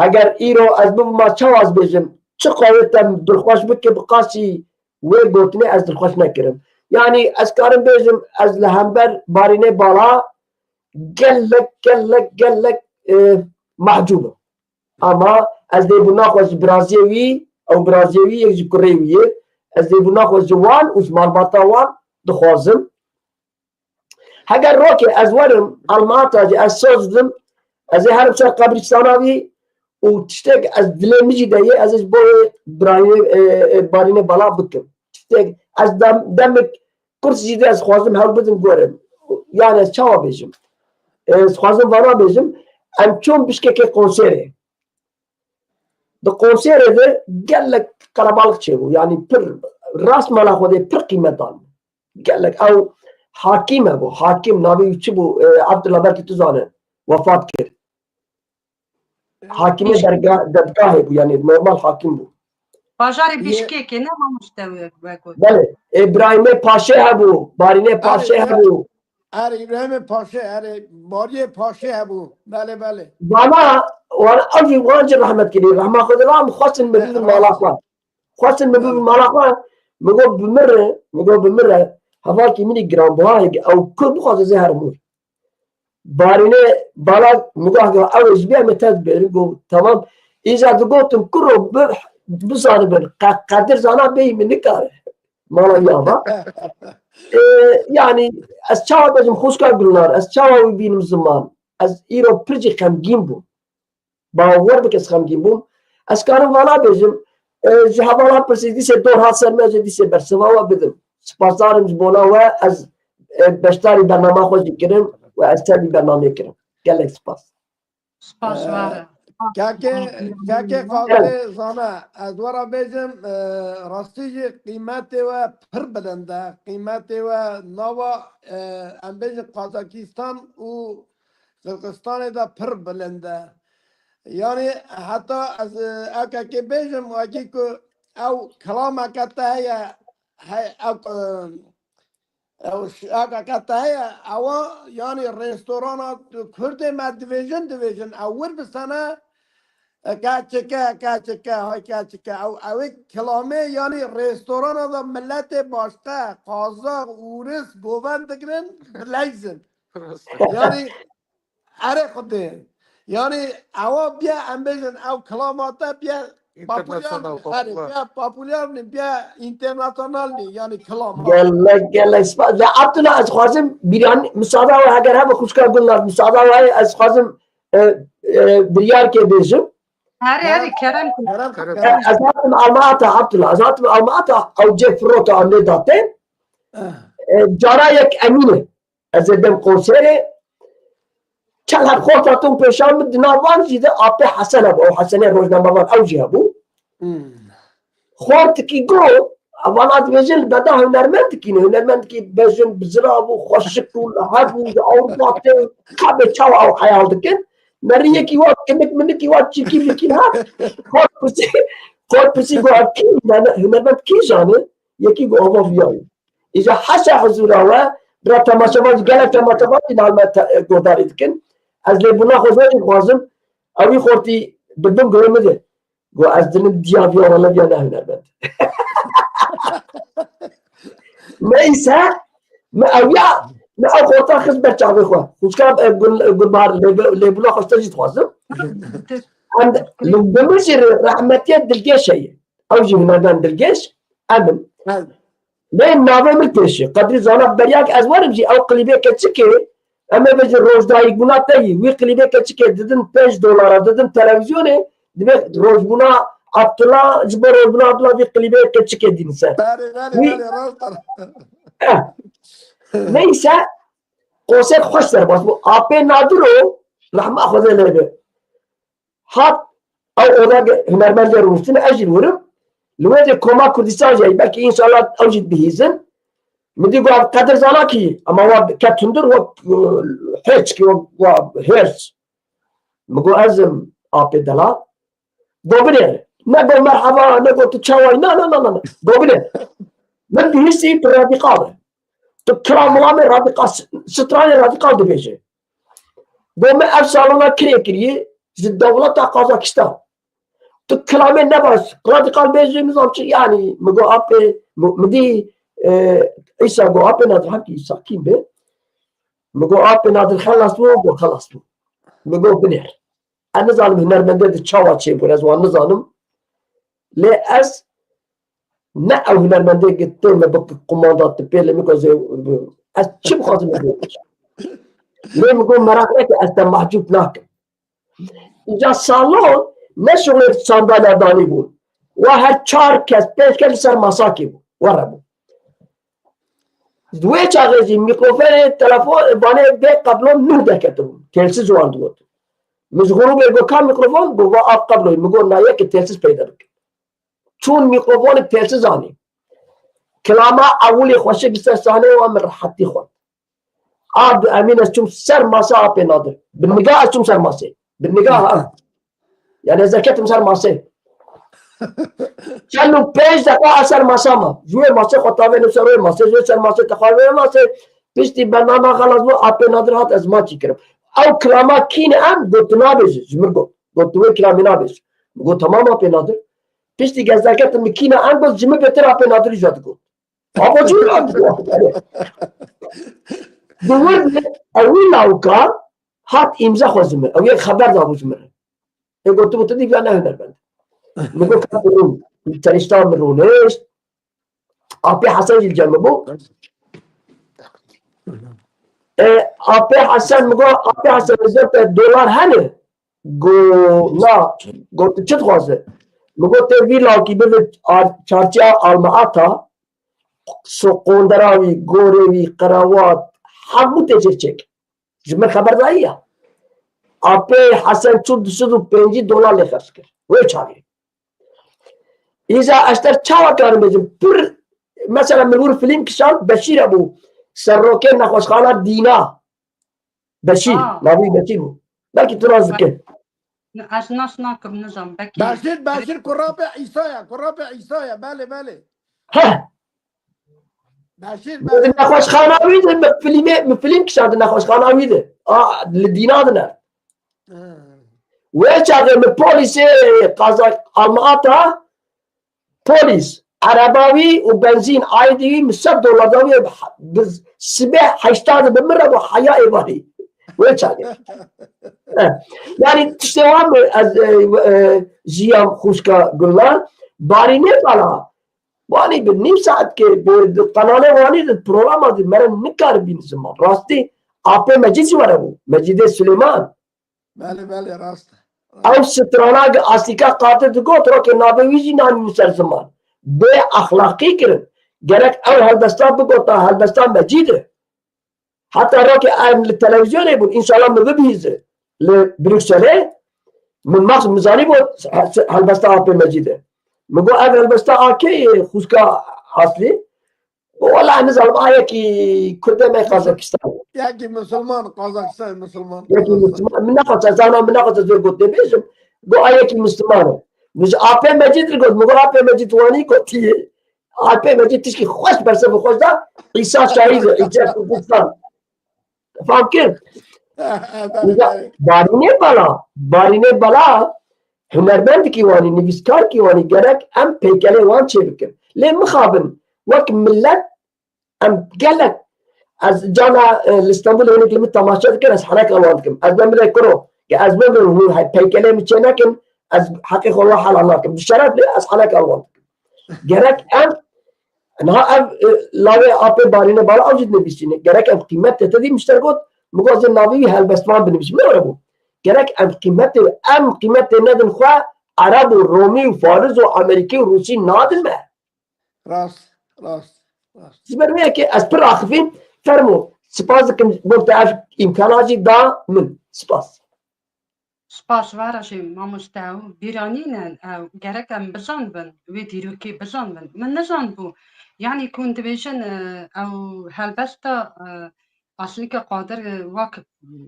eger îro ez bibima çawa ez bêjim, çi qawê te dilxweş bike, bi qasî wê gotinê ez dilxweş nekirim. Yanî ez karim bêjim, ez li hember Barînê Bala gelek, gelek, gelek, e, mahcûb im. Ama ez lêbûna xwe ji biraziyê wî, ew biraziyê wî, yek ji kurê wî ye. Ez lêbûna xwe ji wan û ji malbata wan dixwazim. Heger rokê ez werim, Almata jî ez soz didim, ez ê herim ser qebrîstana wî û tiştek ez dilê min jî de ye, ez ê ji bo wê birayê, e, e, Barînê Bala bikim. Tiştek ez dem-, demik Kurs jî de ez xwazim hewl bidim gurim. Yani ez çawa bêjim? Ez xwazim vana bêjim, em çûn bişkekê konserê. Di konserê de gelek qerebalix çêbû. Yani pir rast mala Xwedê pir qîmet dan. Gelek ew hakim hebû. Hakim navê wî çi bû? E, Abdullah belkî tu zane. Wefat kir. Hakimê derga-, dedgahê bû, yani normal hakim bû. Bajarê Bişkekê ne mamoste we, we got. Belê. Îbrahîmê Paşê hebû, Barînê Paşê hebû. Erê, Îbrahîmê Paşê, erê, Bariyê Paşê hebû. Belê, belê. Vana, wan, ev jî wan jî rehmet kirî. Rehma Xwedê lan xwestin min bibin mala xwe. Xwestin min bibin mala xwe. Min got bimire, min got bimire. Hevalkî min î giranbuha hêk, ew ku bixwaze zê her mûr. Barînê Bala min got, ew ê ji bî em ê te dibêrin. Got, tamam. Îca digotim, kuro bi-, bizanibin. Qe-, Qedir zana bêyî min nikare. Mala wî ava. Ê, yani, ez çawa bêjim, xwişka Gulnar, ez çawa wî bînim ziman? Ez îro pir jî xemgîn bûm. Bawer bike ez xemgîn bûm. Ez karim vana bêjim, e, ji hevala pirsî dîsê dor hat ser me, ez ê dîsê bersiva we bidim. Spasdar im ji bona we, ez, e, beşdarî bernama xwe jî kirim û ez ser vî bernameyê kirim. Gelek spas. Spas, e, var e. Kekê, kekê Xalidê Zana, ez we re bêjim, e, rastî jî qîmetê we pir bilind e. Qîmetê we nava, e, em bêjin Kazakistan û Qirgizistanê de pir bilind e. Yanî heta ez, e, ekekê bêjim, wekî ku ew kilameke te heye, he-, ew, e, ew ş-, ekeke te heye, ewa, yanî restorana Kurdê me divêjin, divêjin, ew wir bi sene, e, keçike, keçike, hay keçike, ew, ew ê kilamê, yanî restorana de miletê başqe, Qazaq, Ûris, govend digirin, bileyzin. Rast. Yanî, erê Xwedê. Yani ewa biye em bêjin ew kilamate biye popüler, International, yani popüler. Biye popüler ne, biye international ne, yani kilama. Gelek gelek spas. Ya Abdullah, ez xwazim biran, müsaade ve heger hebe xuşka Gulnaz, müsaade ve ez xwazim e, e, biryarkê bêjim. Herê herê kerem kir. Kerem, Kerem. E, kerem. Ez hatim Almata Abdullah, ez hatim Almata, ew cê firota em lê datin. Eh, E, cara yek Emîne. Ez ê dem konserê. Çel her xorta tun pêşan min di nav van jî de apê Hesen hebû. Ew Hesenê rojnamevan ew jî hebû. hmm. Xortikî got, vana dibêje li benda hunermendikî ne. Hunermendikî bejin bizira bû, xweşik bû, li hev bû, li Ewropa tê, kabê çawa ew heyal dikin. Merî yekî wa kinik minikî wa çîkî mikî ha. Xort pirsî, xort pirsî got, ev kî, hunermend kîjan e? Yekî got, ava viya ye. Îja hesa huzura we, bira temaşevan, gelek temaşevan jî nal me te- godarî dikin. Ez lêbûna xwe zor jî dixwazim. Ewî xortî bi bin guhê min de. Got, ez dinim diya viya wele viya ne hunermend. Neyse, me ew ya, me ew xorta xist ber çavê xwe. Xwişka, e, Gul-, Gulbahar, lêbe-, lêbûna xwe ji te jî dixwazim. Em, li, bi min jî re-, rehmetiye Dilgêş heye. Ew jî hunermend Dilgêş, em in. Evet. Lê navê min pêşî. Qedrî zana beriya ez werim jî ew klîbê keçikê, em ê bêjin rojdayîkbûna te yî. Wî klîbê keçikê didin pênc dolara, didin televîzyonê, dibê rojbûna Abdullah, ji bo rojbûna Abdullah vî klîbê keçikê dîn ser. Belê, belê, Wî- belê, rast e. Eh. Neyse, konser xweş serbas bû. Apê Nadir o, rehma Xwedê lê be. Hat, ew oda ge-, hunermendê rûniştin, ez jî li wir im. Li wê de Koma Kurdistan jî, belkî înşallah ew jî dibihîzin. Min dî got, Qedir Zanakî, ama wa ket hundir, wa, e, hêç ki, wa, wa hêrs. Min got, ez im apê delal. Got, binêre. Ne got, merhaba, ne got, tu çawa yî, na, na, na, na, na. Got, binêre. Min bihîstî, tu radîkal e. Tu kilam milamê radîkal, s-, stranê radîkal dibêje. Got, min ev salona kirê kiriye ji dewleta Kazakistan. Tu kilamê ne baş, radîkal bêjî, nizam çi, yanî, min got, apê, min, min dî, e, Îsa got, apê Nadir, hemkî Îsa kî be? Min got, apê Nadir xelas bû, got, xelas bû. Min got, binêr. Ez nizanim hunermendê di çawa çêbûn, ez wan nizanim. Lê ez ne ew hunermendê ki tê me bi qumanda tu pê lê min ku ez ê, ez çi bixwazim ez ê bikim. Lê min got, meraq neke, ez te mahcûb nakim. Îca salon ne şixulê sandalya danî bûn. Wa her çar kes, pênc kes li ser masakê bû. Were bû. Di wê çaxê jî mîkrofonê, telefon, vanê vê qeblo nû deketibû. Telsiz wan digot. Min ji grûbê got, ka mîkrofon? Got, va av qebloyê. Min got, na yekê telsiz peyda bikin. Çûn mîkrofonik telsiz anî. Kilama ewilî xweşik li ser sahneyê wa min rehetî xwend. A bi Emîn ez çûm ser masa apê Nadir. Bi niga ez çûm ser masê. Bi niga ha. Yani ez derketim ser masê. Çend û pênc deqa ez ser masa ma. Ji wê masê xwe tavênim ser wê masê, ji wê ser masê te xwe wê masê. Piştî bernama xelas bû, apê Nadir hat ez maçî kirim. Ew kilama kî ne em got tu nabêjî, ji min got. Got tu wê kilamê nabêjî. Min got tamam apê Nadir. Piştî ez derketim min kî ne em got ji min bêtir apê Nadir îja digot. Ama cû lan. Di wir de ewî lawka hat îmza xwe ji min. Ew yek xeber dabû ji min. Ê gotibû tu dî ne hunermend. Min got ka rûn. Tenişta min rûnişt. Apê Hesen jî li cem min bû. E, Apê Hesen, min got, Apê Hesen, li cem te dolar hene? Go, na. Got, tu çi dixwaze? Min got, tê vî lawkî bibe ar-, çarçiya Almaata, so-, qondera wî, gorê wî, qerawat, hemû tê jê çêk. Ji min xeber dayî ya. Apê Hesen çû du sed û pêncî dolar lê xerc kir. Wê çaxê. Îja ez te çawa karim bêjim? Pir, mesela min wir film kişand, Beşîr hebû. Serokê nexweşxana Dîna. Beşîr, Aa. navî Beşîr bû. Belkî tu nas dike. Ne, ez nas nakim, nizam, belkî. Beşîr, Beşîr, kurapê Îsa ya, kurapê Îsa ya, belê, belê. Heh, Beşîr, di Beşîr. nexweşxana wî de, min filmê, min film kişand di nexweşxana wî de. A, li Dîna de ne. Ha. Wê çaxê min polîsê Kazak Almaata, polîs, ereba wî û benzîn aîdî wî min sed dolar da wî, bi sibê heşta de bi min re bû heya êvarî. Wê çaxê. Yani tiştê wan mi ez e, e, jiyam xwişka Gulnar? Barînê bala. Wanî bi nîv saetkê bi di qenalê Wanî di programa di mere nikaribîn ziman. Rastî apê Mecîd jî were bû. Mecîdê Silêman. Belê belê rast. Ew strana asîka Qadir digot, rokê navê wî jî nanîn ser ziman. Bê exlaqî kirin. Gerek ew helbesta bigota helbesta Mecîd e. Heta rokê em li televîzyonê bûn, înşallah min bibihîze. Li Brukselê min max min zanîbû helbesta Apê Mecîd e. Min got ev helbesta a kê ye, xwişka Aslî? Got wela nizanim, a yekî Kurdê me Qazakistan. Yekî Musulman, Qazakistan Musulman. Yekî Musulman. Min nexwest ez zana, min nexwest ez wê got dê bêjim. Got a yekî Musulman e. Min ji Apê Mecîd li got, min got Apê Mecîd Wanî gotiye. Apê Mecîd tişkî xweş bersevê xweş da, Îsa Şahîd e, Îsa Kurdistan. Fam kir? Barînê bala, barînê bala, hunermendikî Wanî, nivîskarkî Wanî gerek em peykelê wan çêbikin. Lê mixabin, wek millet em gelek, ez cana e, li Stenbolê hinek li min temaşe dikin, ez heneka wan dikim. Ez ne milê kuro, ke ez bimirim hûn peykelê min çê nekin, ez heqê xwe we helal nakim. Bi şeref lê ez heneka wan dikim. Gerek em, niha ev e, lawê Apê Barînê bala ew jî dinivîsîne. Gerek em qîmet te te dî mişter got, min got ez ê navê wî helbestvan binivîsim. Ne were bû. Gerek em qîmetê, em qîmetê nedin xwe Ereb û Romî û Fariz û Amerîkî û Rûsî nadin me. Rast, rast, rast. Ji ber wê yekê ez pir axifîm, fermo, spas dikim, bo te ev îmkana jî da min. Spas. Spas, were jî mamoste ew bîranîn in, ew gerek em bijanibin, wê dîrokê bijanibin. Min nijanibû, yanî ku hûn dibêjin, e, ew helbesta, e, Aslîka Qadir, e, wek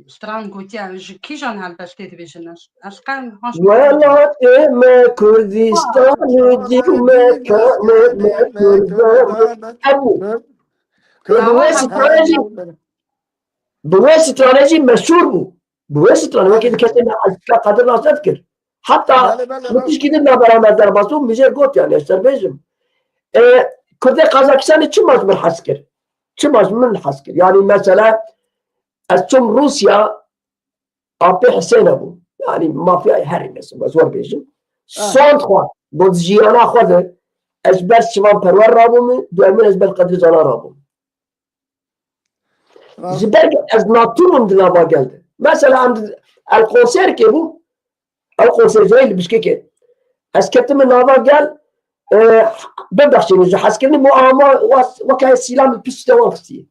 stran gotiye, ji kîjan helbestê dibêjin? Ez, ez qe- Welatê me Kurdistan û cî me kanê me Kurdan. Hebû. Bi wê stranê jî, bi wê stranê jî meşhûr bû. Bi wê stranê wekî di kesê me Aslîka Qadir nas nedikir. Heta Belê, belê, min rast. Tişkî din navbera me derbas bû, min jê got yani, ez ser bêjim. E, Kurdê Qazakistanê çima ji min hez kir? Çima ji min hez kir? Yani mesela ez çûm Rûsya, Apê Hisêne bû. Yani mafyayê herî mezin, ez wer bêjim. Ah. Sond xwe, got jiyana xwe de, ez ji ber Şivan Perwer rabûm, duyemin ez ber Qedrî Canan rabûm. Rast. Ji ber ez natûnim di nava gel de. Mesela em di, el konserkê bû, ew konserciyayê li Bişkekê. Ez ketime nava gel, e, bibexşînin ji hezkirinê bû ama was-, weke sîlam li pişt te wan xistiye.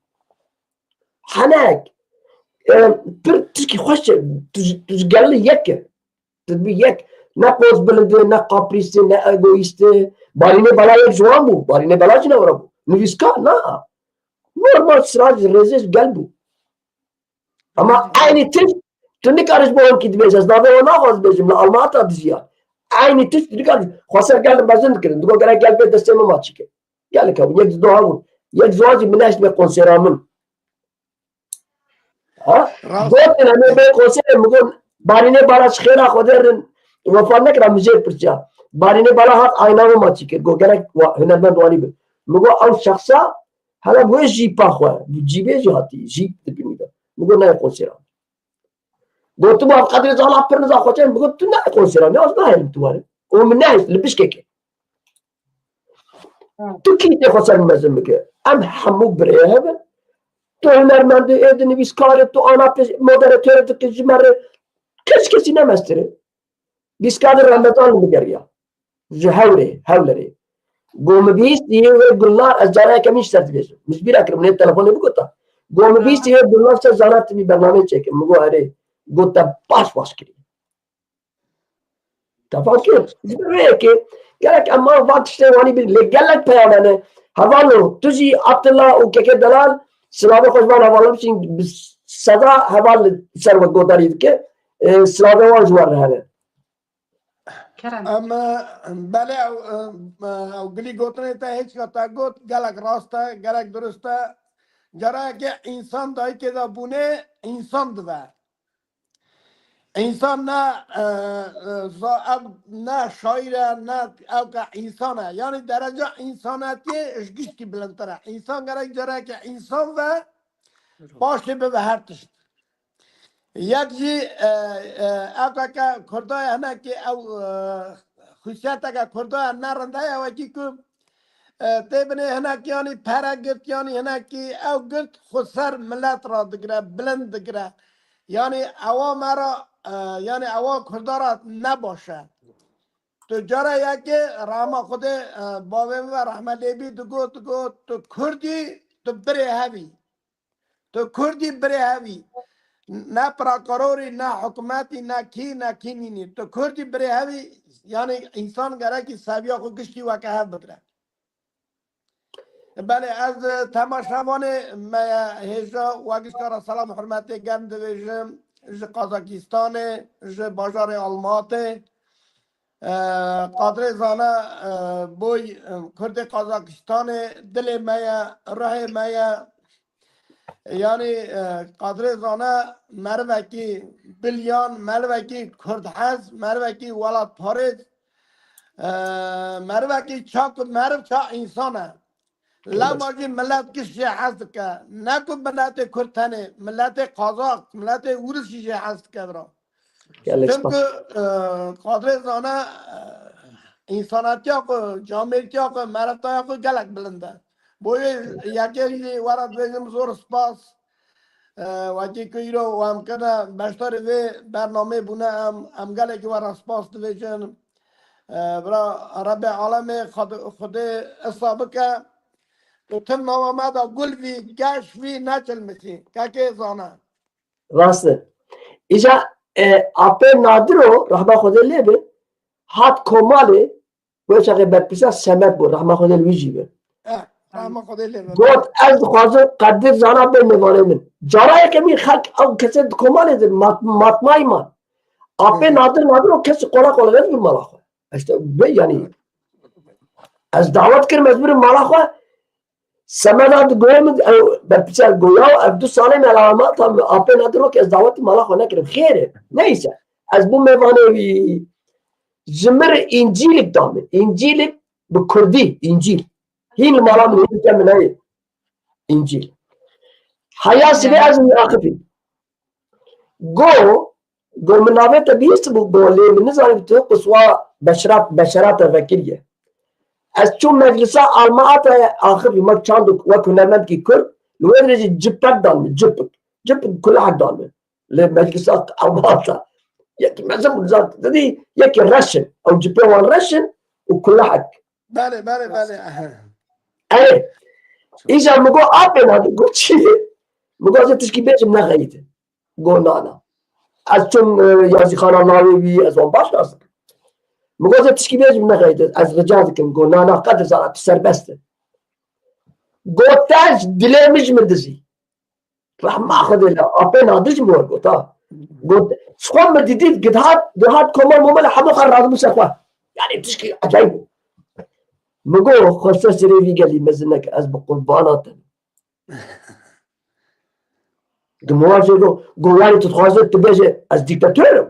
Henek, e, pir tişkî xweş e, tu ji, tu ji gel li yek e. Tu dibî yek. Ne poz bilind e, ne kaprîst e, ne egoîst e. Barînê bela yek ji wan bû. Barînê bela jî ne were bû. Nivîskar, na. Normal sira ji rêzê ji gel bû. Ama eynî tişt, tu nikarî ji bo hinkî dibêje, ez navê wan naxwaz bêjim, li Almata dijiya. Eynî tişt tu nikarî, xwe ser gel mezin dikirin. Digot gerek gel bê destê min maçî kir. Gelek hebûn, yek ji do hebûn. Yek ji wan jî min nehişt bê konsera min. Ha? Rast. Gotin em ê bê konserê, min got, Barînê bala ji xêra Xwedê rin, wefa nekira, min jê pirsiya. Barînê bala hat ayna min maçî kir. Got gerek wa-, hunermend wanî bin. Min got ew şexsa, hele bi wê jîpa xwe, bi cîbê jî hatî, jîp dibînî de. Min got nayê konsera. Gotim ev Qedrê Canan pir niza xwe çend, min got tu nayê konsera, ne ez nahêlim tu were. Û min nehişt li Bişkekê. Tu kî tê xwe ser mezin bike? Em hemû birê hev in. Tu hunermendî, ê di nivîskarê, tu ana pêş, moderatörê dike ji me re. Kes kesî ne mestir e. Bîst Kadir Remezan li min geriya. Ji Hewrê, Hewlerê. Got min bîst, yê wê Gulnar, ez cara yekemîn ji ser dibêjim. Min ji bîra kir, min ê telefonê bigota. Got min bîst, yê wê Gulnar ser zana tu vî bernameyê çêkin. Min got erê. Got te baş baş kirî. Te fam kir? Ji ber vê yekê gerek em van tiştê wanî bin. Lê gelek peyame ne. Hevalno, tu jî Abdullah û Keke Delal, silavê xwe ji van hevalno biçîn, bi seda heval li ser we godarî dike. E, silavê wan ji we re hene. Kerem. Em, e, belê ew, e, ew gilî gotinê te hêçka te got gelek rast e, gelek durist e. Carekê însan dayikê de bûne, însan dibe. Însan ne, e, e, za-, ev ne şaîr e, ne ew ke însan e. Yanî dereca însanetiyê ji giştî bilindtir e. Însan gerek carekê însan ve paşê bibe her tişt. Yek jî, e, e, ew keke Kurda ye, hinekî ew, e, xusiyeteke Kurda ye, ne rind heye, wekî ku, e, tê binê hinek yanî pere girt, yanî hinekî ew girt xwe ser milet re digire, bilind digire. Yanî ewa me re, e, yanî ewa Kurda re ne baş e. Tu cara yekê rehma Xwedê, e, bavê min ve rehme lê bî digot, digot, tu Kurd î, tu birê hev î. Tu Kurd î, birê hev î. Ne prokuror î, ne hikûmet î, ne kî, ne kî nînî. Tu Kurd î, birê hev î, yanî însan gerekî seviya xwe giştî weke hev bigire. Belê, ez, e, temaşevanê me ye hêja we gişka re selam hurmetê germ divêjim. Ji Qazakistanê, ji bajarê Almatê. E, Qadrê Zana, e, boy, e, Kurdê Qazakistanê, dilê me ye, ruhê me ye. Yanî, e, Qadrê Zana merivekî biliyan, merivekî kurdhez, merivekî welatparêz, e, merivekî ça ku meriv ça însan e. Lema jî milet giş jê hez dike. Ne ku miletê Kurd tenê, miletê Qazak, miletê Ûris jî jê hez dike bira. Gelek spas. Çimku, e, Qadrê Zana, e, însanetiya xwe, camêrtiya xwe, merivtaya xwe gelek bilind e. Boyê yekê jî we re dibêjim zor spas. E, wekî ku îro we em kirine beşdarî vê bernameyê bûne, em, em gelekî we re spas dibêjin. E, bira Rebê alemê Xwed-, Xwedê islah bike. Tu tim nava me de gul vî, geş vî, neçilmisî. Kekê Zana. Rast e. Îca, e, Apê Nadiro, rehma Xwedê lê be, hat komalê, wê çaxê berpirsîya Semed bû, rehma Xwedê li wî jî be. Eh, rehma Xwedê lê be. Got, ez dixwazim Qedir Zana bê mêvanê min. Cara yekemîn xelk ew kesê di komalê de mat-, matmayî man. Apê Hı hı. Nadir Nadiro kesî qola qola nedibir mala xwe. İşte be yanî. Evet. Ez dawet kirim, ez birim mala xwe. Semeda di goyê min, ew berpiçer goya, ev du salê me lama tam Apê Nadir wek ez dawetî mala xwe nekirim. Xêr e. Neyse. Ez bû mêvanê wî. Ji min re Încîlik da min. Încîlik bi Kurdî, Încîl. Hîn li mala min, hîn li min heye. Încîl. Heya sibê ez wî axifî. Go, go min navê te bihîstibû, go lê min nizanî tu qiswa beşerat, beşerata vekiriye. Ez çûm meclisa Almaatayê axivî, me çand û wek hunermendkî Kurd, li wê dirê jî cipek dan min, cipik. Cipik kulehek dan min. Li meclisa Almaata. Yekî mezin bû, nizan, didî, yekî reş in. Ew cipê wan reş in û kulehek. Belê, belê, belê. Erê. Îcar min got, Apê Nadir, got çi? Min got, ez ê tişkî bêjim, nexeyîtin. Got, na, na. Ez çûm, e, yazîxana lawê wî, ez wan baş nas dikim. Min got, ez ê tişkî bêjim, nexeyîtin. Ez rica dikim. Got, na, na, Qedir Zana, tu serbest î. Got, te ji dilê min ji min dizî. Rehma Xwedê le, Apê Nadir ji min we got, ha. Got, ji xwe min didît, dihat, dihat komal momal hemû xwe radibû ser xwe. Yanî tişkî ecayîb bû. Min got, xwe ser serê vî gelî mezin neke, ez bi qurbana te. Di min wan jê got, got, yanî tu dixwaze tu bêje, ez dîktator im.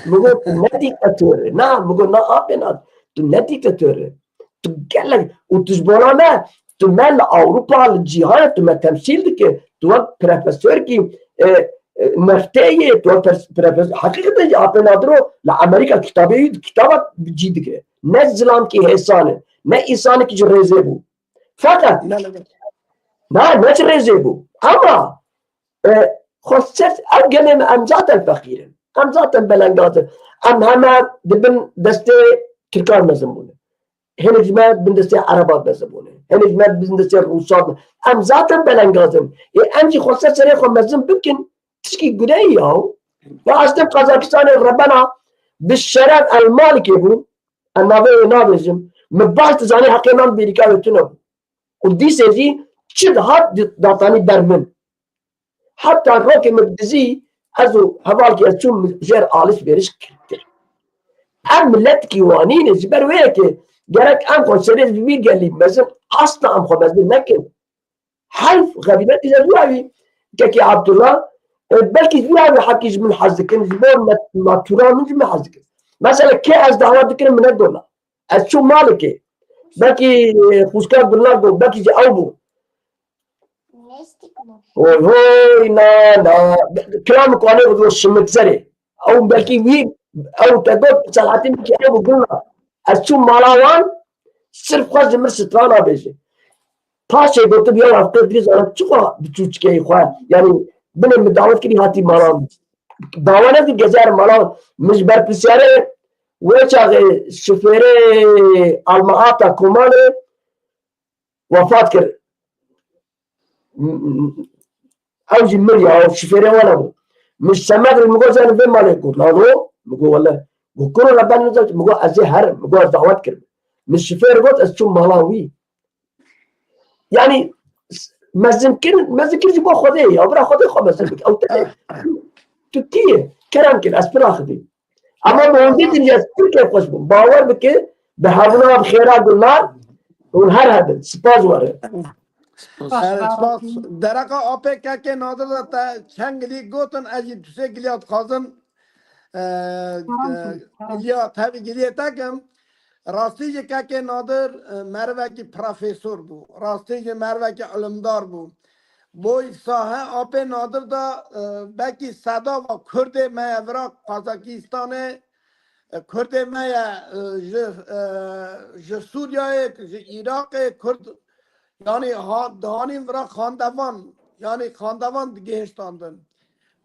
Min got, tu ne dîktator î. Na, min got, na Apê Nadir, tu ne dîktator î. Tu gelek, û tu ji bona me, tu me li Ewropa, li cîhanê tu me temsîl dike. Tu wek profesorkî, e, e, nefteyê, tu wek pres-, profesor, heqîqeten jî Apê Nadiro li Amerîka kitabê wî, kitaba cî digire. Ne zilamkî hêsan e, ne însanekî ji rêzê bû. Feqet, ne, ne, ne. Na, ne ji rêzê bû. Ama, e, xwe ser, ev gelê me, em zaten feqîr in. Em zaten belengaz in. Em heme di bin destê Tirkan mezin bûne. Hinek ji me bin destê Ereban mezin bûne. Hinek ji me bin destê Rûsan. Em zaten belengaz in. Ê em jî xwe ser serê xwe mezin bikin. Tişkî gunehî ya. Ya ez tim Qazakistanê rebena bi şeref El Malikê bû. Em navê wê nabêjim. Min baş dizanî heqê nan bêrîka wê tune bû. Û dîsê jî çi dihat di-, datanî ber min. Heta rokê min dizî ez û hevalkî ez çûm jêr alişveriş kir. Em miletkî wanî ne, ji ber wê yekê gerek em xwe serê ji vî gelî mezin, asla em xwe mezin nekin. Heyf, xebînetî de vîya wî, kekî Abdullah, e, belkî vîya wî hekî ji min hez dikin, ji bo me-, natura min ji min hez dikin. Mesela kê ez dawa dikirim min negola. Ez çûm malikê. Belkî, e, xwişka Abdullah got, belkî ji ew bû. Hoy hoy na na. Kilam ku anê bigo şimikzerê. Ew belkî wî, ew te got, Selahattin ki ew biguna. Ez çûm mala wan, sirf xwe ji min strana bêje. Paşê gotibiya hafta dirî zana çiqa bi çûçikeyê xwe. Yani binê min dawet kirî hatî mala min. Dawa ne di gezer mala min ji ber pisyarê wê çaxê şifêrê almaata komanê wefat kir. Ew jî mir ya, ew şifêrê wan hebû. Min ji semed re min got, yani vê malê got, lano, min got, wele, got, kuro re ben nizam, min got, ez ê herim, min got, ez dawet kirim. Min şifêr got, ez çûm mala wî. Yani, s-, mezinkirin, mezinkirin ji bo Xwedê ya, bira Xwedê xwe mezin bike. Ew te, tu kî yê? Kerem kir, ez pir axivîm. Ama bi hûn dîtin ya pir kêfxweş bûm. Bawer bike, bi hebûna bi xêra Gulnar, hûn her hebin. Spas were. Spas. Erê, spas. Dereqa apê kekê Nadir de te çend gilî gotin, ez jî du sê giliya dixwazim. E, e, giliya, tevî giliyê te kim. Rastî jî kekê Nadir, e, merivekî profesor bû. Rastî jî merivekî ilimdar bû. Boy sahe apê Nadir de, e, belkî sedava Kurdê me ye vira Kazakistanê, e, Kurdê me ye, e, ji, e, ji Sûriyeyê, ji Iraqê, Kurd, yanî ha, dihanîn vira xandevan, yanî xandevan digihiştandin.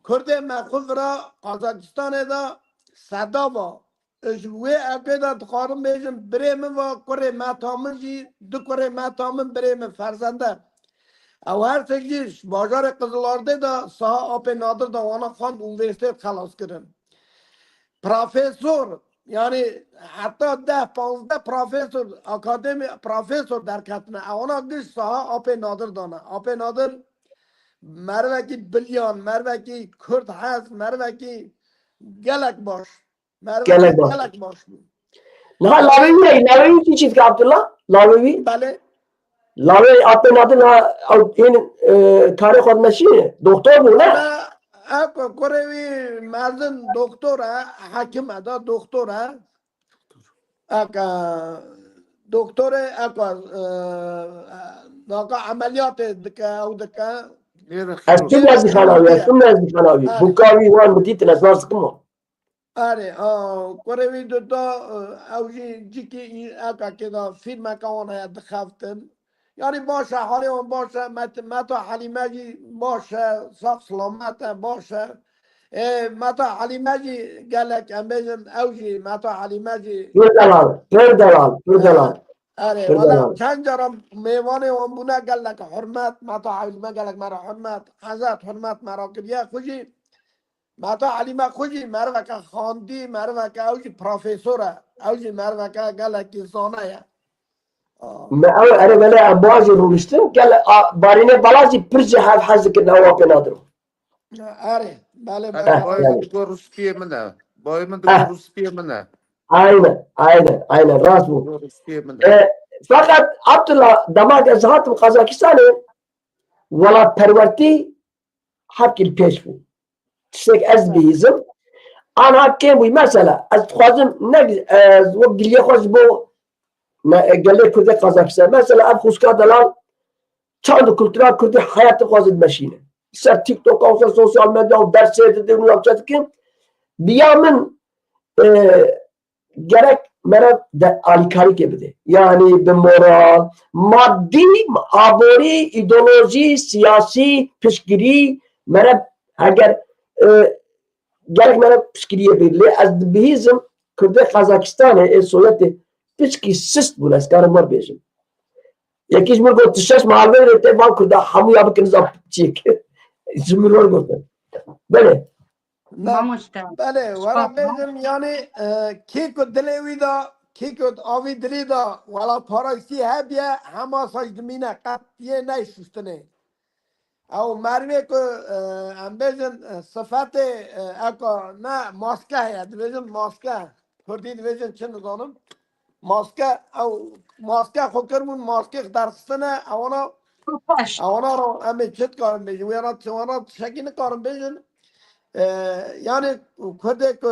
Kurdê me xwe vira Kazakistanê de sedava. Ji wê epê de dixwarim bêjim, birê min va, kurê meta min jî, du kurê meta min, birê min ferzende. Ew her sek jî ji bajarê Qizilerdê de saha apê Nadir de wana xwend û unîversîteyê xelas kirin. Profesor, yani heta deh panzdeh profesor, akademi profesor derketine. Ewana giş saha apê Nadir dane. Apê Nadir mervekî bilyan, mervekî Kurd hez, mervekî gelek baş. Mervekî Gelek baş. Gelek baş bû. Niha lawê wî ye, lawê wî çi çî dike Abdullah? Lawê wî? Belê. Lawê apê Nadir ha, ew hîn, e, karê xwe dimeşîne. Doktor bû, ne? Ana, ew ku kurê wî mezin doktor e, hekim e da doktor e. Eka doktorê, eka, e, naka emeliyatê dike, ew dike. Lê re Ez xêr çi olsun. Nezîxana wî, ez çi nezîxana wî. Erê. Bûka wî wan min dîtin, ez nas dikim o. Erê, a, kurê wî di da, e, ew jî cikî î-, eka kê da fîlmeka wan heye dixeftin. Yani baş e, halê wan baş e, Met-, Meta Helîme jî baş e, sax selamet e, baş e. Ê, Meta Helîme jî gelek, em bêjin, ew jî, Meta Helîme jî. Pir delal, pir delal, pir delal. Erê, Pir wala delal. Çend cara mêvanê wan bûne gelek hurmet, Meta Helîme gelek me re hurmet, hezet hurmet me re kiriye, xwe jî, Meta Helîme xwe jî meriveke xandî, meriveke ew jî profesor e, ew jî meriveke gelekî zana ye. Aa. Me ew, erê, belê, em ba jî rûniştin, gel, a, barînê bala jî pir ji hev hez dikin, ew apê Nadir. Erê, belê, Erê, belê. Bayê min digo rûspiyê min e. Bayê min digo Eh. Rûspiyê min e. Aynen, aynen, aynen, rast bû. Digo rûspiyê min e. E, feqet Abdullah, dema ez hatim Kazakistanê, welatperwertî hevkî li pêş bû. Tiştek ez dibihîzim. Anha kêm bû. Mesela, ez dixwazim, ne, ez wek giliyê xwe ji bo me, gelê Kurdê Kazakistan. Mesela, ev xûska delal çand û kultura Kurdî heyatê xwe zî dimeşîne. Ser TikTok û ser sosyal medya û dersê didin û çi dikin. Biya min, e, gerek me re de alîkarîkê bide. Yani bi moral, madî, aborî, îdeolojî, siyasî, piştgirî, me re heger, e, gerek me re piştgiriyê bide. Lê ez dibihîzim Kurdê Kazakistanê, ê Sovyetê, piçkî sist bûn, ez karim wer bêjim. Yekî ji min got, tu şeş malvê re tê van Kurda hemûya bikin zam çiyek. Ji min wer gotin. Belê. Na, Mamoste. Belê, were Spas. Bêjim, yani, e, kê ku dilê wî de, kê ku avî dilî de, welatparastî hebiye, hema saç dimîne, qet yê neyşuştinê. Ew merivê ku, e, em bêjin, e, sifetê, e, eko, ne, maske heye, dibêjin maske. Kurdî dibêjin çi nizanim. Maske, ew maske xwe kiribûn, maske derxistine, ewana, Paş. Ewana ra em ê çi dikarin bêjin? Wê ra, wê ra tiştekî nikarin bêjin. E, yani Kurdê ku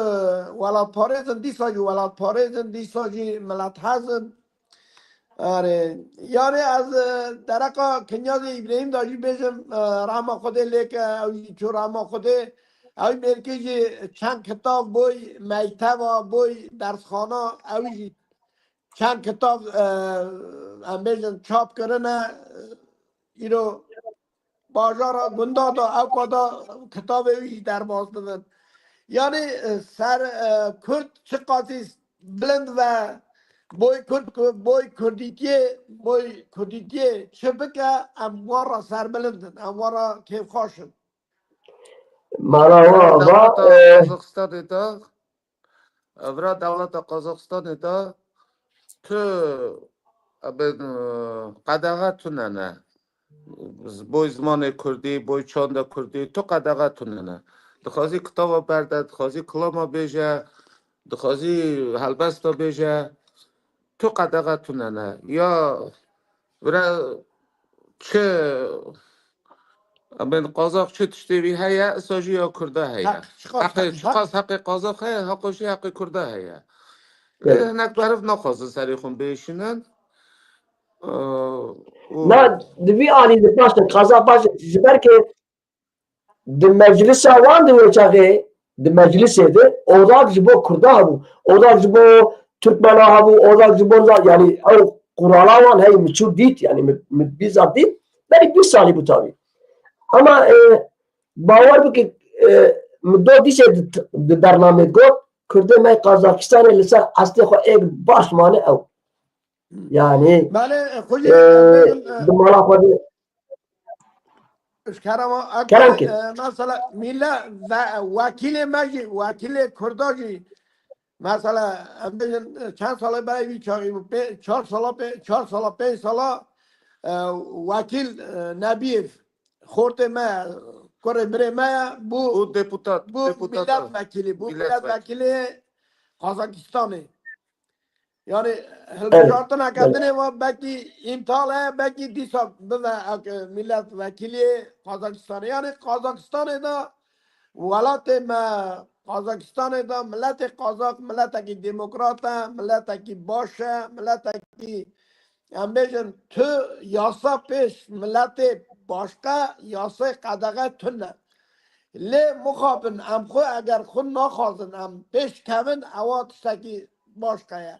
welatparêz in, dîsa jî welatparêz in, dîsa jî milethez in. Erê, yani ez, e, dereqa Kinyazê Îbrahîm da jî bêjim, e, rehma Xwedê lê ke, ew jî çû rehma Xwedê. Ew mêrkê jî çend kitab boy mekteba, boy dersxana, ew jî çend kitab, e, em bêjin çap kirine, e, îro bajara gunda da, ewka da kitabê wî jî derbas dibin. Yani, e, ser, e, Kurd çiqasî bilind ve boy Kurd, boy Kurdîtiyê, boy Kurdîtiyê çi bike, em wan ra serbilind in, em wan ra kêfxweş in. Mala wa va, Dewleta e, Qazaxistanê de, vira dewleta Qazaxistanê de tu, e, bin, e, qedexe tune ne. Boy zimanê Kurdî, boy çanda Kurdî, tu qedexe tune ne. Dixwazî kitaba berde, dixwazî kilama bêje, dixwazî helbesta bêje, tu qedexe tune ne. Ya vira çi, em bên Qazax çi tiştê wî heye, isa jî ya Kurda heye. Heq, çiqas Heqê, heq, çiqas heqê Qazax heye, heqo jî heqê Kurda heye. Lê Evet. hinek meriv naxwazin serê xwe bêşînin. Ee, û Na, di vî alî de baş e, Qazax baş e. Ji ber ke di meclisa wan de wê çaxê, di meclisê de odak ji bo Kurda hebû, odak ji bo Türkmena hebû, odak ji bo za-, yani ew qurala wan hey min çû dît, yani min, min bîza dît, berî bîst salî bû tavî. Ama, e, bawer bike, e, min do dîsê di, di bernamê got, Kurdê me Qazaxistanê li ser eslê xwe êk baş mane ew. Yani, Belê, e, xwe jî, e, em bêjin, e, di mala xwe de Ji kerema, Kerem e, ki. e, mesela, mîle ve, wekîlê me jî, wekîlê Kurda jî, mesela, em bêjin, e, çend sala berê vî çaxî bû, pê, çar sala pê, çar sala, pênc sala, e, wekîl, e, Nebîyev, xortê me, kurê birê me ye, bû, Bû deputat, bû deputata. milletvekîlî, bû Milletvekili. milletvekîlê Qazakistanê. Yani, Evet, hilbijartineke evet. dinê ve belkî îmtal e, belkî dîsa bibe ek, e, millet vekilî Qazakistanê. Yani Qazakistanê de welatê me, Qazakistanê de milletê Qazak, milletekî demokrat e, milletekî baş e, milletekî, em bêjin, tu yasa pêş milletê başqa yasayê qedexe tune. Lê mixabin em xwe eger xwe naxwazin em pêş kevin, ewa tiştekî başqa ye.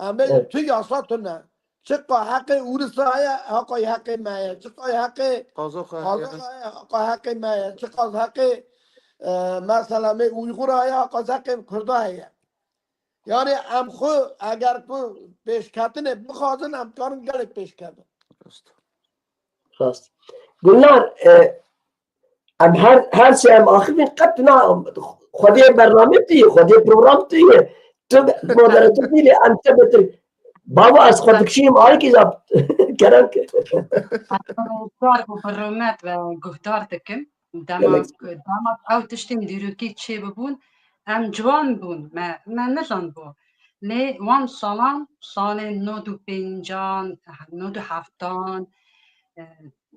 Em bêjin Evet. tu yasa tune. Çiqa heqê Ûrisa ye, heqay heqê me ye. Çiqa heqê Qazaxa Qazaxa heye. ye, heqa heqê me ye. Çiqa heqê, e, mesela me Uyxura ye, heqa heqê Kurda heye. Yani em xwe eger ku pêşketinê bixwazin, em karin gelek pêşkevin. Rast. Rast. Gulnar, e, em her, her sê em axivîn qet na, xwediyê bernamê tu yî, xwediyê program tu yî. Tu moderator bî lê em te betir. Baba, ez xwe dikişînim alîkî zap. Kerem ke. Kar û bi rûmet ve guhdar dikim. Dema Gelek. ku, dema ew tiştên dîrokî çêbibûn, em ciwan bûn, me, me nizanbû. Lê wan salan, salên nod û pêncan, nod û heftan, e,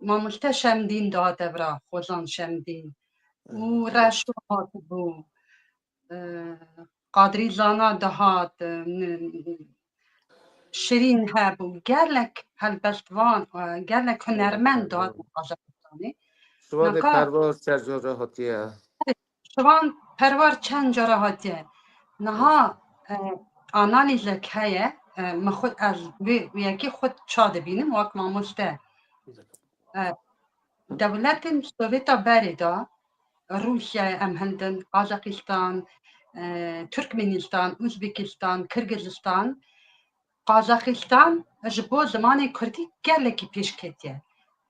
mamoste Şemdîn dihate vira, Xozan Şemdîn û Reşo hatibû, e, Qadrî Zana dihat, e, n-, Şirîn hebû, gelek helbestvan, e, gelek hunermend dihatin Qazaxistanê. Şivanê Niha Perwar çend cara hatiye. Şivan Perwar çend cara hatiye. Niha, e, analîzek heye, e, min xwe ez wê, wê yekê xwe ça dibînim wek mamoste. E, dewletên Sovêta berê de, Rûsyayê em hildin, Qazaxistan, e, Turkmenistan, Uzbekistan, Kirgizistan, Qazaxistan ji bo zimanê kurdî gelekî pêş ketiye.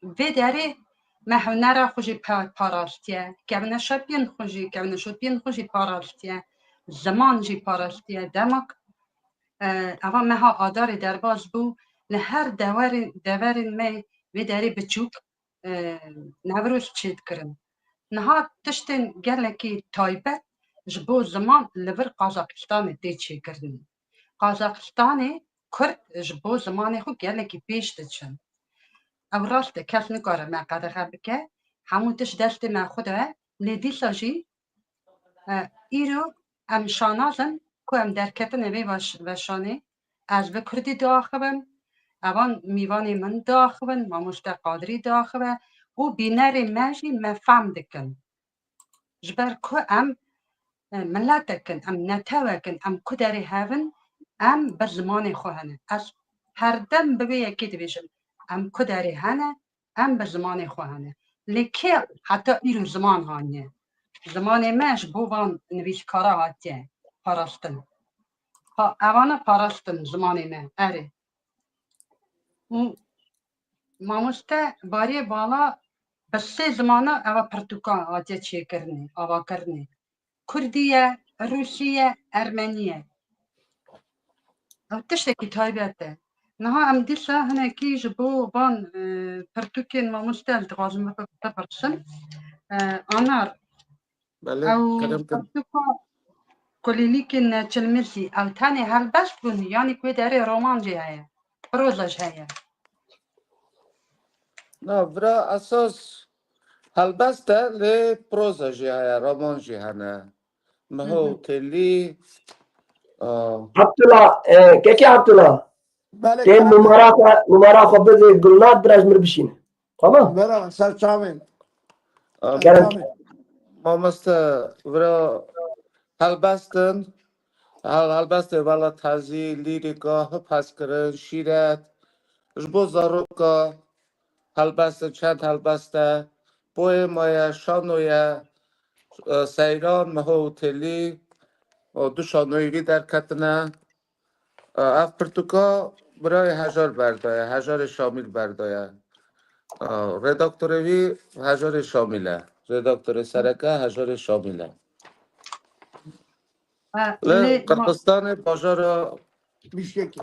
Vê derê me hunera xwe jî pa-, parastiye, kevneşopiyên xwe jî, kevneşopiyên xwe jî parastiye, ziman jî parastiye. Demek, e, eva meha Adarê derbas bû, li her dewerê-, deverên me vê derê biçûk, e, Newroz çêdikirin. Niha tiştên gelekî taybet ji bo ziman li vir Qazaxistanê tê çêkirin. Qazaxistanê Kurd ji bo zimanê xwe gelekî pêş diçin. Ew rast e, kes nikare me qedexe bike, hemû tişt destê me xwe de ye, lê dîsa jî, e, îro em şanaz in ku em derketine vê weş-, weşanê. Ez bi kurdî diaxivim, Evan mîvanê min diaxivin, mamoste Qadirî diaxive û bînerê me jî me fehm dikin. Ji ber ku em, e, miletek in, em netewek in, em ku derê hev in, em bi zimanê xwe hene. Ez herdem bi vê yekê dibêjim, em ku derê hene, em bi zimanê xwe hene. Lê kê heta îro ziman haniye? Zimanê me ji bo van nivîskara hatiye parastin. Pa, evana parastin zimanê me, erê. Û mamoste Bariyê Bala bi sê zimana eva pirtûka hatiye çêkirinê, avakirinê. Kurdî ye, rûsî ye, ermenî ye. Ew tiştekî taybet e. Niha em dîsa hinekî ji bo van, e, pirtûkên mamoste ez dixwazim bipe-, bipirsim. E, Anar, Belê, ew kerem kin. Pirtûka Kulîlîkên Neçilmizî, ew tenê helbest bûn, yanî ku wê derê roman jî heye, proza jî heye? Na, vira esas helbest e, lê proza jî heye, roman jî hene. Miho Hı hı. û Telî, a, Abdullah, e, kekê Abdullah. Belê, Tê kerem. numara xwe, numara xwe bide Gulnar, biraz mir bişîne. Tamam? Vira ser çavên. A, Kerem. Çavên. Mamoste, vira helbestin, hel-, helbestê vala tazî, lîrîka, hip hezkirin, şîret, ji bo zaroka, helbestin, çend helbest e, poemaye, şanoye, e, seyran, miho û telî, û du şanoyî vî derketine. E, ev pirtûka birayê Hejar berdaye, Hejarê Şamîl berdaye. E, redaktorê wî Hejarê Şamîl e. Redaktorê sereke Hejarê Şamîl e. E, Li lê ma- Qirxistanê bajara Bişkekê.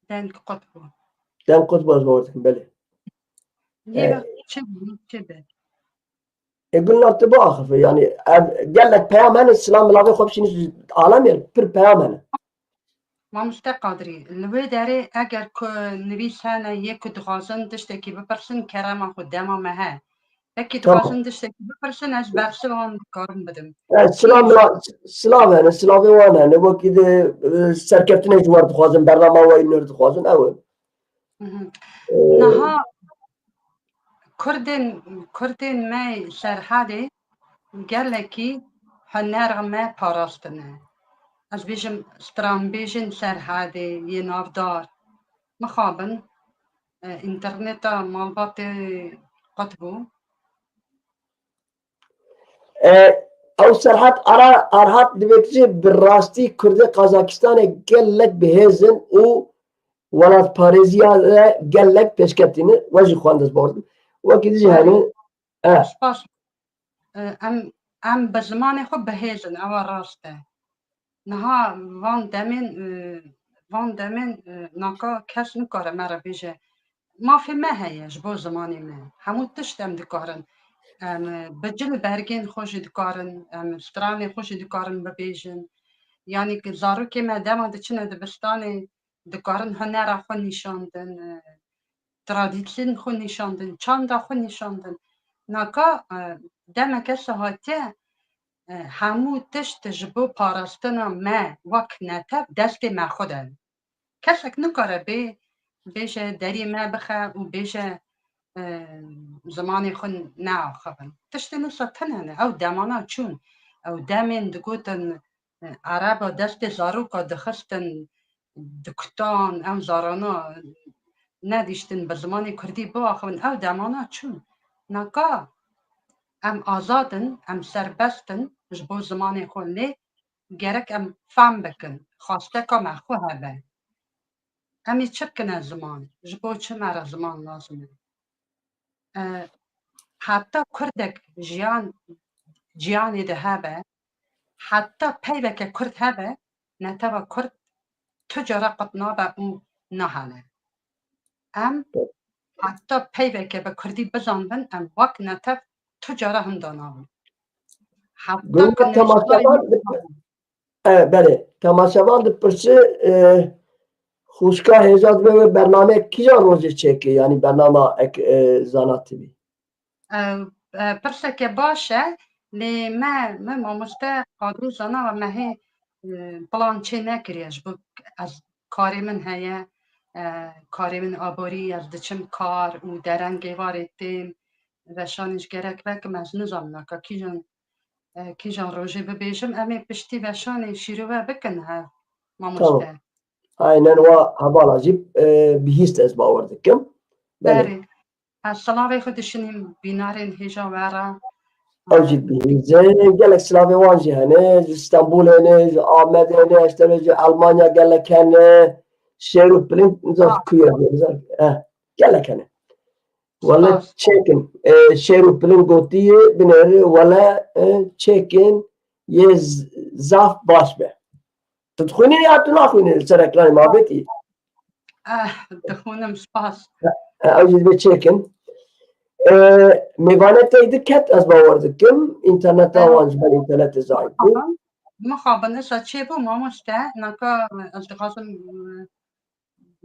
Deng qut bû. Deng qut bû, ez bawer dikim, belê. Lê E, bak, çi bû, çi be? E, Gulnar, tu biaxife, yanî, ev gelek peyam hene, silav milavê xwe bişîne ji alemê, pir peyam hene. Mamoste Qadirî, li wê derê eger ku nivîs hene yê ku dixwazin tiştekî bipirsin, kerema xwe dema me he. Belkî Tamam. dixwazin tiştekî bipirsin, ez bersiva wan dikarim bidim. E, silav, Kî- mila-, silav hene, silavê wan hene, wekî di, e, serkeftinê ji wan dixwazin, bernama we nûr dixwazin, ew e. Mhm. E, Niha Kurdên, Kurdên me Serhadê gelekî huner me parastine. Ez bêjim stranbêjên Serhadê yê navdar mixabin, e, înterneta malbatê qut bû. E, ew Serhat Ara-, Arhat dibêt jî bi rastî Kurdê Qazakistanê gelek bihêz in û welatparêziya re gelek pêşketî ne. We jî xwendin, ez bawer dikim. Wekî dijî Belê. hene, e. Spas. E, em, em bi zimanê xwe bihêz in, ewa rast e. Niha van demên, e, van demên, e, naka kes nikare me re bêje, mafê me heye ji bo zimanê me. Hemû tişt em dikarin. Em, e, bi cil bergên xwe jî dikarin, em stranê xwe jî dikarin bibêjin. Yanî ki zarokê me dema diçine dibistanê, dikarin hunera xwe nîşandin, e, tradisyon xwe nîşandin, çanda xwe nîşandin. Naka, e, demeke sehatiye, e, hemû tişt ji bo parastina me wek netew destê me xwe de. Kesek nikare bê, bêje deriyê me bixe û bêje, e, zimanê xwe neaxivin. Tiştê wisa tune ne. Ew demana çûn. Ew demên digotin, e, Ereba destê zaroka dixistin, dikutan, ew zarana nedîştin bi zimanê kurdî biaxivin, ew demana çûn. Naka em azad in, em serbest in ji bo zimanê xwe, lê gerek em fam bikin, xwasteka me xwe hebe. Em ê çi bikine ziman? Ji bo çi me re ziman lazim e? E, heta kurdek jiyan, jiyanê de hebe, heta peyveke kurd hebe, netewa kurd tu cara qut nabe û nahêle. Em heta peyveke bi kurdî bizanbin, em wek netew tu cara hinda nabin. Heta Gulnar, ku temaşevan neşdarî bi-, e, belê, temaşevan dipirse, e, xwişka hêja dibe wê bernameyek kîjan rojê çêke, yanî bernama ek, e, Zana T V? E, e, pirseke baş e, lê me, me mamoste Qadrû zana me hê, e, plan çê nekiriye ji bo ez karê min heye, e, karê min aborî, ez diçim kar û dereng êvarê tên, veşanê ji gerek vekim, ez nizanim naka kîjan, e, kîjan rojê bibêjim. Em ê piştî veşanê şîrove bikin he, mamoste. Tamam. Aynen wa hevala jî, e, bihîst ez bawer dikim. Belê. Berê. Ez silavê xwe dişinîm bînarên hêja we re. Ew jî bihîze, gelek silavê wan jî hene, ji Stenbolê ne, ji Amedê ne, işte ji Elmanya gelek hene, şêr û piling, nizam Ha. Kuye ne, nizam, eh, gelek hene. Wele Spas. Çêkin, e, şêr û piling gotiye, binêri, wele, e, çêkin, yê z-, zaf baş be. Tu dixwînî ya tu naxwînî li ser ekranê mabetî? Eh, dixwînim, spas. Eh, ew jî divê çêkin. Eh, mêvane tey diket, ez bawer dikim. Înterneta Eh. Wan ji ber înternetê zayîf bû. Mixabin, mixabin, esa çêbû mamoste, naka ez dixwazim, eh,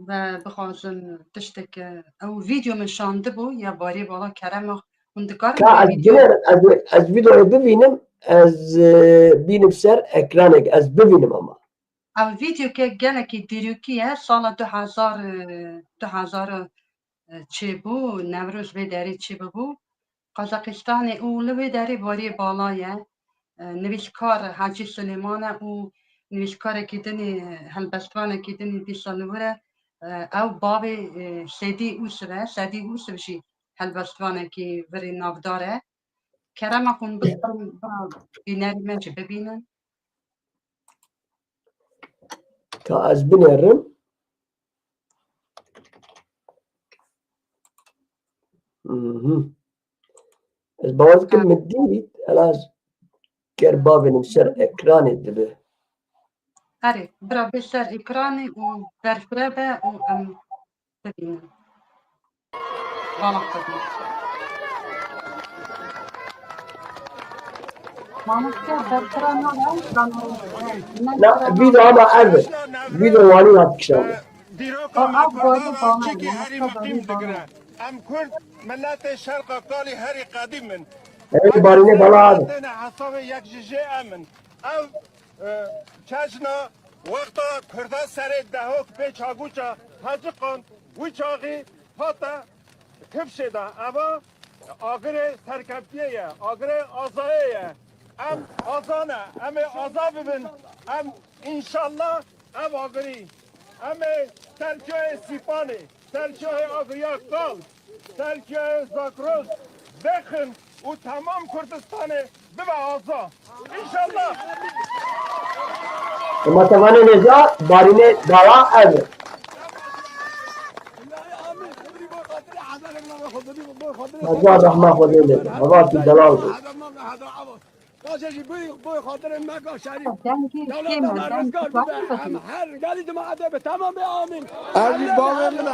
ve bixwazim tiştek, eh, ew vîdeo min şandibû, ya barê bala kerema hûn dikarin Ka vê ez vîdeo binêrim, ez, ez vîdeoyê bibînim, ez, eh, bînim ser ekranek, ez bibînim ama. Ev vîdeoke gelekî dîrokî ye, sala du hezar, e, du hezar, e, çêbû, Newroz vê derê çêbibû. Qazaxistanê û li wê derê bariyê bala ye. E, nivîskar Hecî Silêman e û nivîskarekî din ê, helbestvanekî din ê dîsa li wir e. E, ew bavê, e, Sedî Ûsiv e. Sedî Ûsiv jî helbestvanekî virê navdar e. Kerema xwe hûn bikarin, bira bînerî me jî bibînin. Ka ez binêrim. Mhm. Ez bawer dikim min dît, ela ez ger bavênim ser ekranê dibe. Erê, bira bê ser ekranê û berfireve û em bibînin. Bala xwe bînin. Mamoste berfira nade, Na, vîdeo ama ev e. Vîdeo wanî hat kişand. Dîroka me kurdan çikî herî miqîm digire. Em kurd miletê şerqa kalî herî qedîm in. Ev barînê bala abi. Têne hesabê yek ji jê em in. Ev, e, çeşna wexta kurda serê dehok pê çagûça Heciqan wî çaxî hate kifşê de. Eva agirê serkeftiyê ye, agirê azayê ye. Em aza ne, em ê aza bibin. Em înşallah ev agirî. Em ê Terkiyayê Sîpanê, Terkiyayê Agiriya Kal, Terkiyayê Zakroz, Bexin û temam Kurdistanê bibe aza. Înşallah. Ema tevanê nêza barînê dawa ev e. Hezar rehma Xwedê lê be. Heva tu delal bû. Tace jî boy, boy xatirê me ka şerîf. Dengê Dewleta kêm e, me dengê rizgar bibe. Em her gelî cemaetê bi tamam be amîn. Ev jî bavê min e.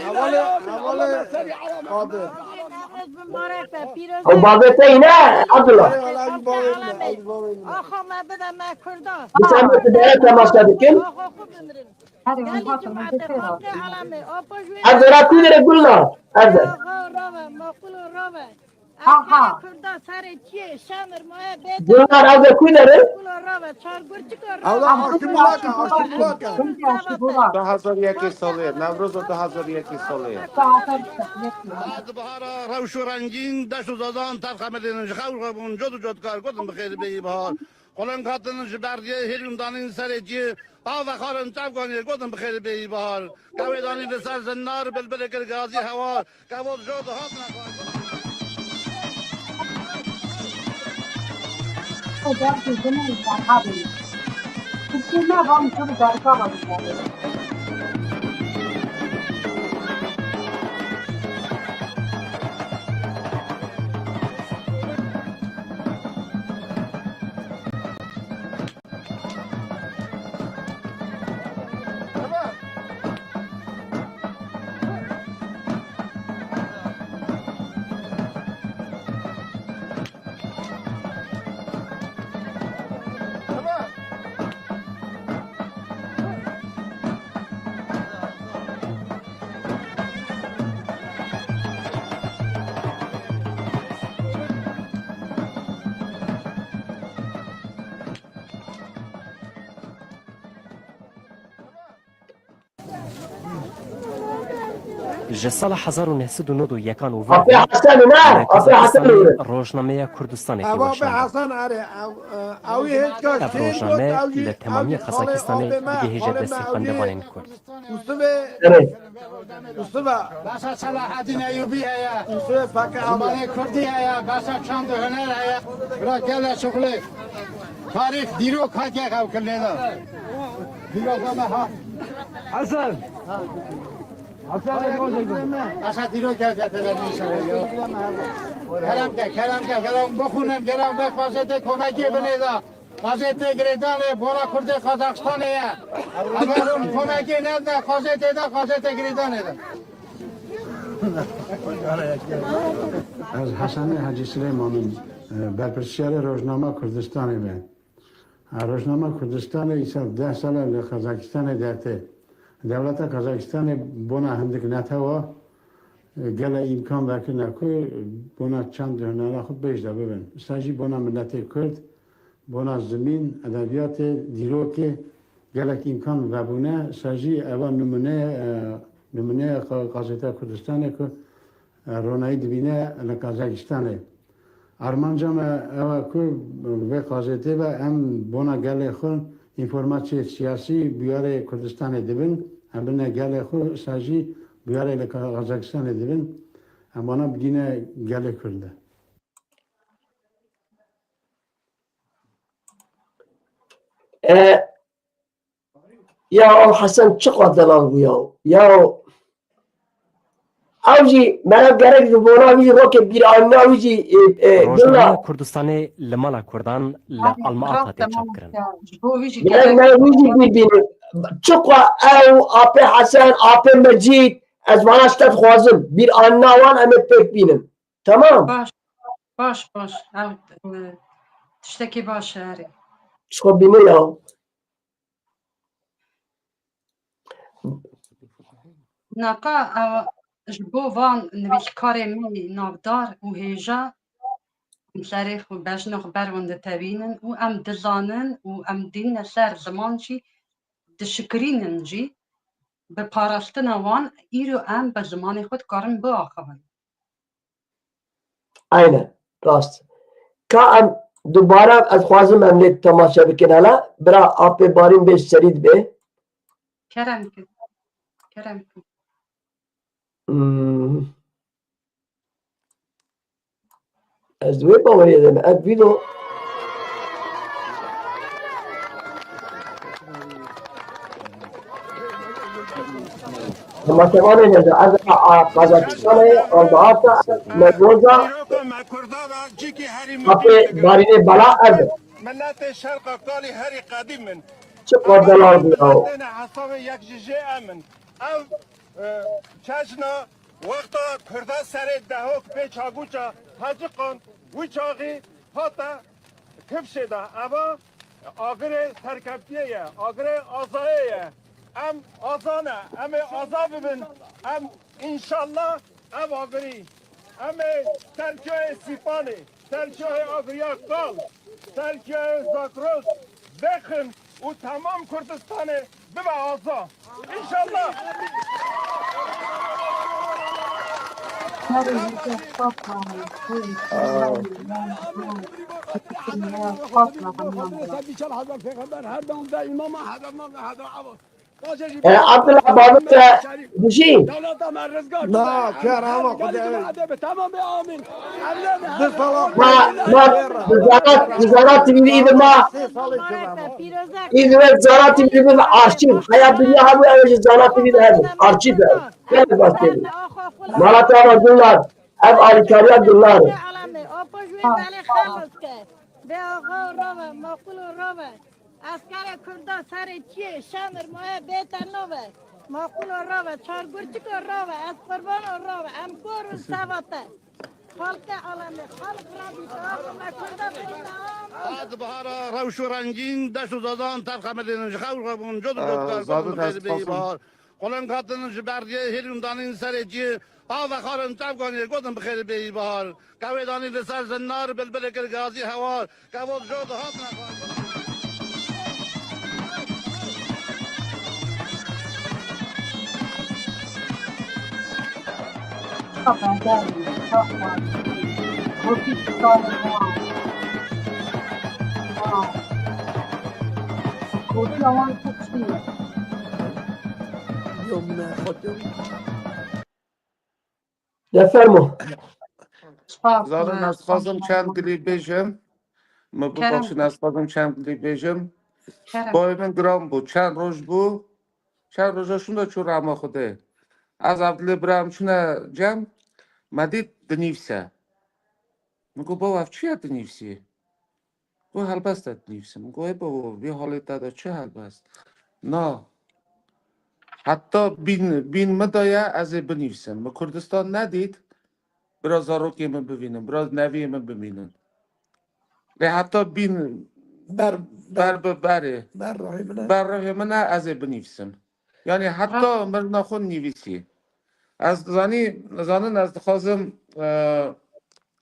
Hevalê, hevalê Qadir. Ew bavê te yî ne, Abdullah? Ev jî bavê min e, ev jî bavê min e. Axa me bide me Kurda. Dîsa me tu dere temaşe dikin. Axa xwe bimirin. Herê hûn hatin, hûn dê xêr hatin. Ev dera kû dere Gulnar? Ev der. Rave, maqûl rave. Ha, ha. Kurda serê çiyê, şemir, maye, bê Gulnar, ev der kû dere? Maqûl rave, çargurçika rave. Ew da aştî bulak e, aştî bulak e. Hûn dê aştî bulak. Du hezar yekê salê, Newroza du hezar yekê salê. Bad bihara rewş û rengîn, deşt û zazan tev xemilînin, ji xew re bûn, cot û cotkar, gotin bi xêr bêyî bihar. Quleng hatin ji berdiyê hêlîn danîn serê cihê, av vexwarin çav ganiyê, gotin bi xêr bêyî bahar. Kewê danî li ser zinar, bilbilê kir gazî hewar. Kevot jo dihatin xwar. Ew derdê din ê, Ferhadê. Tirkiyê ne, van tu bi derka ve bişerê. Ji sala hezar û neh sed û nod û yekan û vir Apê Hesen ne, Apê Hesen Kazakistanê ne. Rojnameya Kurdistanê tê Ev Apê weşandin. Hesen erê, ev, e, ew ê hêka Ev şêr rojname got, ew ê, li ew temamî ê xalê Kazakistanê Apê me, digihêje xalê me destê ew ê xwendevanên Kurd. Usivê, Erê. Usiva. Basa Selahaddin Eyyubi heye. Usivê pake Zimanê Kurdî heye. Basa çand û huner heye. Bira gele şuxulê. Tarîx, dîrok hatiye ew kirlê de. Dîrok me ha. Hesen. Aşağı dîrok gel, gel, gel, inşallah. Kerem ke, kerem ke, kerem bixwînin, kerem ve gazetê komekê binêda. Gazetê girêdanê, bona Kurdê Qazaxistanê ye. Eger hûn komekê nedine gazetê de, gazetê girêdanê de. Ez Hesenê Hecî Silêman im, berpirsiyarê Rojnama Kurdistanê me. Rojnama Kurdistanê îsal deh sal e li Kazakistanê dertê. Dewleta Kazakistanê bona hindik netewa, gele îmkan vekirine ku bona çand û hunera xwe pêş de bibin. Îsal jî bona miletê Kurd, bona zimîn, edebiyatê, dîrokê gelek îmkan vebûne. Îsal jî eva nimûne, e, nimûneya qa-, Gazeta Kurdistanê ku e, ronayî dibîne li Kazakistanê. Armanca me ew e ku vê gazetê ve em bona gelê xwe înformasyê siyasî bûyerê Kurdistanê dibin, em bine gelê xwe, îsal jî bûyerê li Ka-, Kazakistanê dibin, em wana bigîne gelê Kurd de. E, Ya o Hesen çiqa delal bû ya. Ya o. Ew jî mera gerek ji bona wî jî rokê bîranîna wî jî, e, e, Rojnameya Kurdistanê li mala Kurdan li Alma Ata tê çapkirin. Gerek me wî jî bîr bînin. Çiqa ew, Apê Hesen, Apê Mecîd, ez vana ji te dixwazim. Bîranîna wan em ê pêk bînin. Tamam. Baş, baş, baş. Ew, e, tiştekî baş e, erê. Ji xwe bîne ya. Naka, ew, ji bo van nivîskarê me navdar û hêja, em serê xwe bejna xwe ber wan ditewînin û em dizanin û em dîne ser ziman jî dişikirînin jî, bi parastina wan îro em bi zimanê xwe dikarin biaxivin. Aynen. Rast. Ka em dubare ez xwazim em lê temaşe bikin hele. Bira Apê Barîn bê serî dibe. Kerem ki. Kerem ki. Hmm. Ez di wê baweriyê de me. Ev vîdo. Temaşevanê hêja, ez a, a, Qazakistanê, Alma Ata, me goza, Dîroka me Kurda ve cîkî herî muhîm Apê digire. Barînê bela ev e. Miletê Şerqa Kalî herî qedîm in. Çi qadela bû ya. Têne hesabê yek ji jê em in. Ev, e, çeşna wexta Kurda serê dehok pê çaguça Heciqan, wî çaxî hate kifşê de. Eva agirê serkevtiyê ye, agirê azayê ye. Em aza ne, em ê aza bibin. Em înşallah ev agirî, em ê Terkiyeyê Sîpanê, Terkiyeyê Agiriya Kal, Terkiyeyê Zagros vexin û temam Kurdistanê bibe aza. Înşallah. E, Abdullah, babet te dijî? Na, kera ama Xwedê. Ma, ma, bi Zara, bi Zara T V'yê îdî ma. Îdî wek Zara T V'yê bi arşîv. Heya bîniya hebû, ew jî Zara T V'yê hebû. Arşîv e. Gelek baş tê. Mala te ava Gulnar. Ev alîkariya Gulnar e. Bê axa rave, maqûl rave. Eskerê Kurda serê çiyê, Şemir, Moye, bête nove. Maqûlo rave, Çargurçiko rave, ez qurbano rave, em kor û seva te. Xalqê alemê, xalq rabî, tamam, me Kurda bête, amin. Ed bahara rewş û rengîn, deşt û zazan, terxa me dênin ji xew rabûn, cod û codkar, gotin bi xêr bêyî bahar. Qolên hatin ji berdiyê hêlîn danîn serê ciyê, a vexarin tevganiyê, gotin bi xêr bêyî bahar. Qewê danî li ser zinar, bilbilê kir gazî hewar. Kevok jo dihatine xwarin. Çaxa bende, çaxa. Kopî tutarım ha. Ha. Kopî awan çok şey. Yom, hocam. Ya fermo. Spas, Zaten spas. Ez dixwazim çend gilî bêjim. Min Kerem. Bibexşin, ez dixwazim çend gilî bêjim. Kerem. Boyê min giran bû. Çend roj bû. Çend roja şûnda çû rehma Xwedê. Ez Evdilê bira em çûne cem. Me dît dinivîse. Min got, "Bava, ev çi ye dinivîsî?" Got, "Helbest e dinivîsim." Min got, "Ê bavo, vî halê te de çi helbest?" Na. Heta bîn, bîn min de ye, ez ê binivîsim. Min Kurdistan nedît, bira zarokê min bivînim, bira neviyê min bimînin. Lê heta bîn Ber, ber, ber bi berê, ber ruhê min e. Ber ruhê min e, ez ê binivîsim. Yani heta mirina xwe nivîsî. Ez zanî, zanin ez dixwazim, e,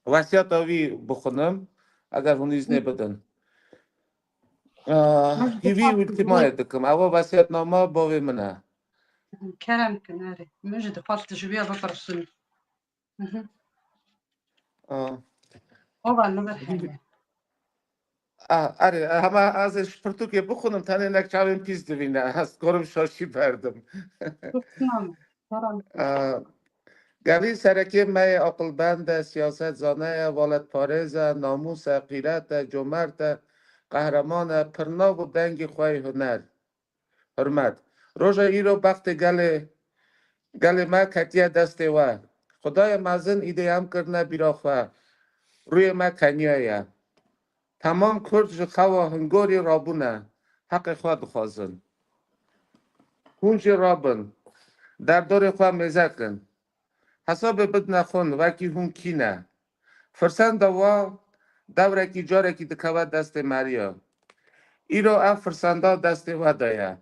wesiyeta wî bixwînim, eger hûn îznê bidin. E, Hîvî ultîmayê dikim. Ewa wesiyetnama bavê min e. Kerem kin, erê. Min jî dixwest ji wî bipirsim. Mhm. A. Ova li vir heye. A, erê, hema ez ê ji pirtûkê bixwînim, tenê nek çavên pîs divîne. Ez gorim şaşî berdim. Tamam, tamam. A, gelî serekê me yê aqilbend e, siyaset zane ye, welatparêz e, namûs e, qîret e, comert e, qehreman e, pirnav û dengê xwe yê huner. Hurmet. Roja îro bextê gelê, gelê me ketiye destê we. Xwedayê mezin îdî em kirine bîra xwe. Rûyê me keniya ye. Temam Kurd ji xewa hingorî rabûne. Heqê xwe dixwazin. Hûn jî rabin. Derdorê xwe mêze kin. Hesabê bidine xwe wekî hûn kî ne. Firsenda wa dewrekî carekî dikeve destê meriya. Îro ev firsenda destê we de ye.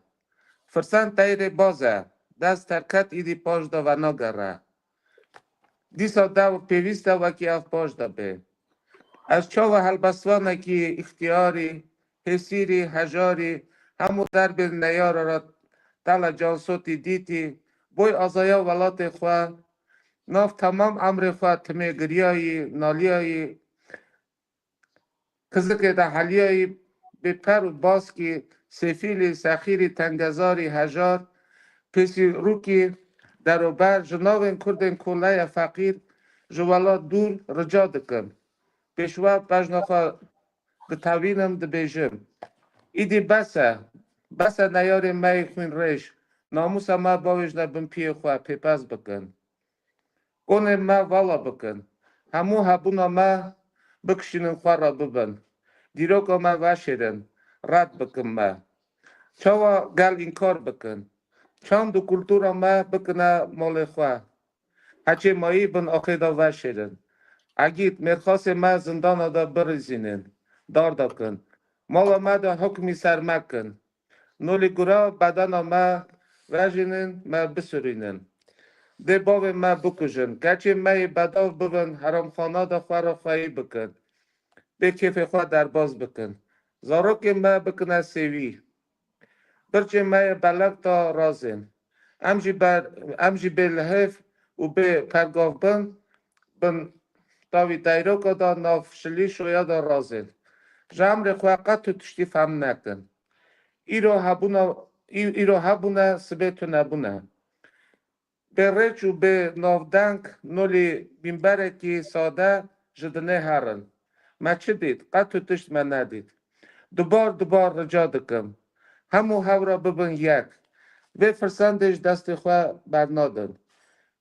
Firsend teyrê baz e, dest terket îdî paş de venagere. Dîsa dewr pêwîst e wekî ev paş de bê. Ez çawa helbestvanekî îxtiyarî, hêsîrî, hejarî, hemû derbên neyara re tela cansotî dîtî, boy azaya welatê xwe, nav temam emrê xwe timê giriyayî, naliyayî, kizikê de heliyayî, bê per û baskî, sêfîlî, sexîrî, tengezarî, hejar, pêsîrûkî, derober, ji navên kurdên koleye feqîr, ji welat dûr, rica dikim. Pêşwa bejna xwe ditewînim, dibêjim, îdî bes e, bes e neyarê me yê xwînrêj, namûsa me bavêjne bin piyê xwe, pêpez bikin. Konê me vala bikin. Hemû hebûna me bikişînin xwe re bibin. Dîroka me veşêrin, red bikin me. Çawa gel înkar bikin. Çand û kultura me bikine malê xwe. Heçê mayî bin axê de veşêrin. Egît, mêrxasê me zindana de birîzînin, darda kin. Mala me de hukmî ser me kin. Nolî gura bedena me vejînin, me bisirînin. Dê bavê me bikujin. Keçê me yê bedav bibin, heramxana de xwe re xweyî bikin. Bê kêfê xwe derbas bikin. Zarokên me bikine sêwî. Birçên me yê belek da razên. Em jî ber, em jî bê lihêv û bê pergav bin, bin tavî teyroka da nav şilî şoya da razên. Ji emrê xwe qet tu tiştî fehm nekin. Îro hebûna, î-, îro hebûne, sibê tu nebûne. Bê rêç û bê navdeng nolî bînberekî sade ji dinê herin. Me çi dît? Qet tu tişt me nedît. Dubar dubar rica dikim. Hemû hev re bibin yek. Vê firsendê ji destê xwe bernadin.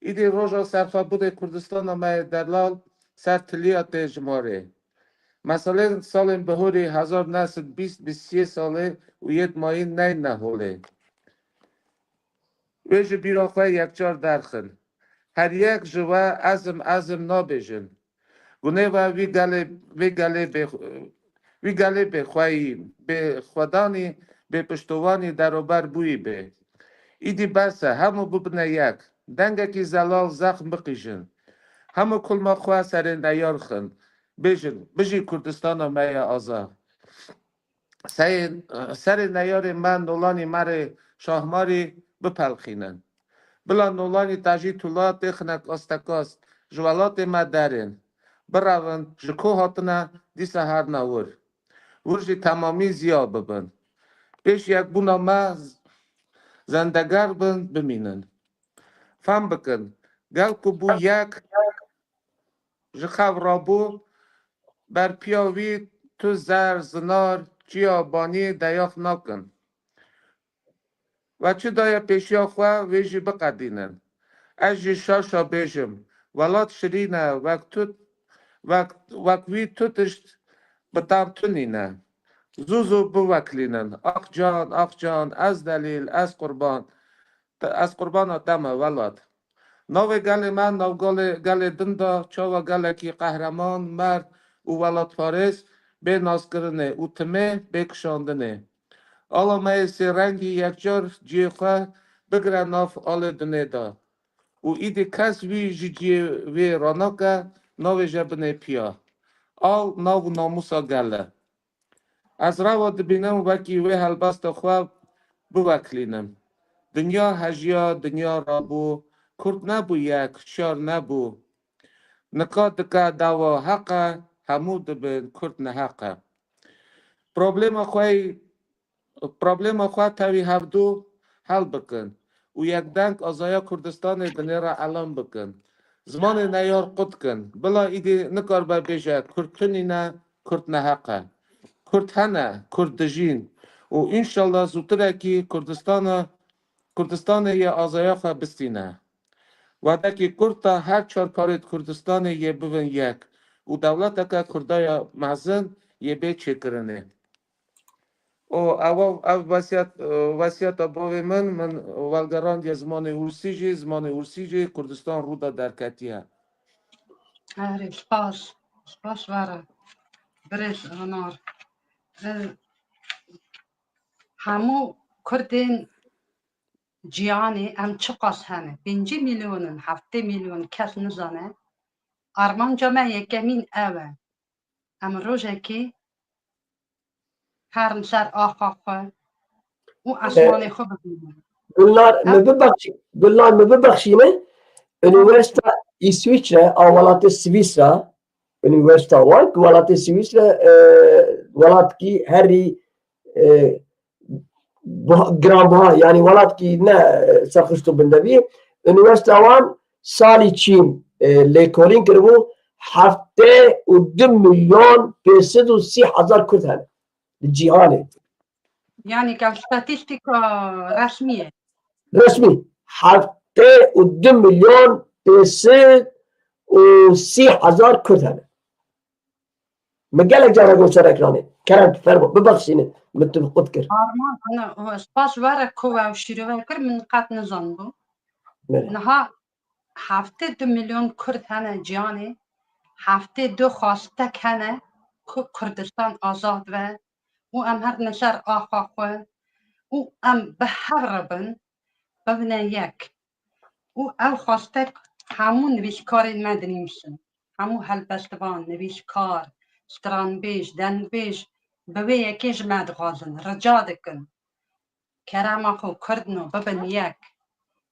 Îdî roja serxwebûnê Kurdistana me yê delal ser tiliya tê ji marê. Meselên salên bihorî hezar neh sed bîst bîst sê salê û yêt mayîn neyne holê. Wê ji bîra xwe yekcar derxin. Her yek ji we ezim ezim nabêjin. Gunê we vî gelê, vî gelê bê, vî gelê bêxweyî, bêxwedanî, bêpiştowanî derober bûyî bê. Îdî bes e, hemû bibine yek. Dengekî zelal zexm biqîjin. Hemû kulma xwe serê neyar xin. Bêjin, bijî Kurdistana me ye azad. Seyê-, serê neyarê me nolanî merê şahmarî bipelxînin. Bila nolanî tajî tula têxine kastekast, ji welatê me derên. Birevin, ji ku hatine, dîsa herine wir. Wir jî temamî ziya bibin. Pêş yekbûna me z-, zendeger bin, bimînin. Fem bikin, gel ku bû yek, ji xev rabû, ber piya wî tu zer, zinar, çiya, banî, deyax nakin. We çi daye pêşiya xwe, wê jî biqedînin. Ez jî şaşa bêjim, welat şirîn e, wek tu, wek, wek wî tu tişt bi tam tu nîne. Zû zû biweklînin. Ax can, ax can, ez delîl, ez qurban. Te-, ez qurbana te me, welat. Navê gelê me, nav gelê, gelê din de, çawa gelekî qehreman, merd û welatparêz bê naskirinê û timê bê kişandinê. Ala me yê sê rengî yekcar cihê xwe bigire nav alê dinê de û îdî kes wî ji cihê wê ranake, navêje binê piya. Al nav û namûsa gel e. Ez rewa dibînim wekî wê helbesta xwe biweklînim. Dinya hejiya, dinya rabû, Kurd nebû yek, çar nebû. Nika dike dawa heq e, hemû dibin Kurd neheq e. Problema xwe, problema xwe tevî hevdû hel bikin û yekdeng azaya Kurdistanê dinê re elan bikin. Zimanê neyar qut kin. Bila îdî nikaribe bêje Kurd tu nîne, Kurd neheq e. Kurd hene, Kurd dijîn û înşallah zûtirekî Kurdistana, Kurdistanê yê azaya xwe bistîne. Wedekî kurt da her çar parêt Kurdistanê yê bivin yek û dewleteke Kurda ya mezin yê bê çêkirinê. û ew, ev wesiyet, wesiyeta bavê min, min welgerandiye zimanê ûrsî jî, zimanê ûrsî jî Kurdistan rû de derketiye. Erê, spas. Spas were. Birêz Anar. E, hemû Kurdên cîhanê em çiqas hene? Pêncî milyon in, heftê milyon kes nizane. Armanca me yekemîn ew e. Em rojekê herin ser axa xwe û E, esmanê xwe bibînin. Gulnar, Ev mi bibexşî-, Gulnar, mi bibexşîne, Unîversîta Îswîçre a welatê Swîsra, Unîversîta wan ku welatê Swîsre, e, welatkî herî, e, buha-, giranbuha, yanî welatkî ne, e, serxist û bindevî. Unîversîta wan salî çîn, e, lêkolîn kiribû, heftê û du milyon pênc sed û sî hezar Kurd hene li cîhanê. Yanî ke statîstîka resmî ye. Resmî. Heftê û du milyon pênc sed û sî hezar Kurd hene. Min gelek cara got ser ekranê. Kerem, fermo, bibexşînin. Min tu qut kir. Arman, ana, o, spas were ku ew şîrove kir, min qet nizanibû. Belê. Niha heftê du milyon Kurd hene cîhanê, heftê du xwastek hene ku Kurdistan azad be û em herin ser axa xwe û em bi hev re bin, bibine yek. Û ev xwastek hemû nivîskarên me dinivîsin. Hemû helbestvan, nivîskar, stranbêj, dengbêj bi vê yekê ji me dixwazin, rica dikin. Kerema xwe Kurdno bibin yek.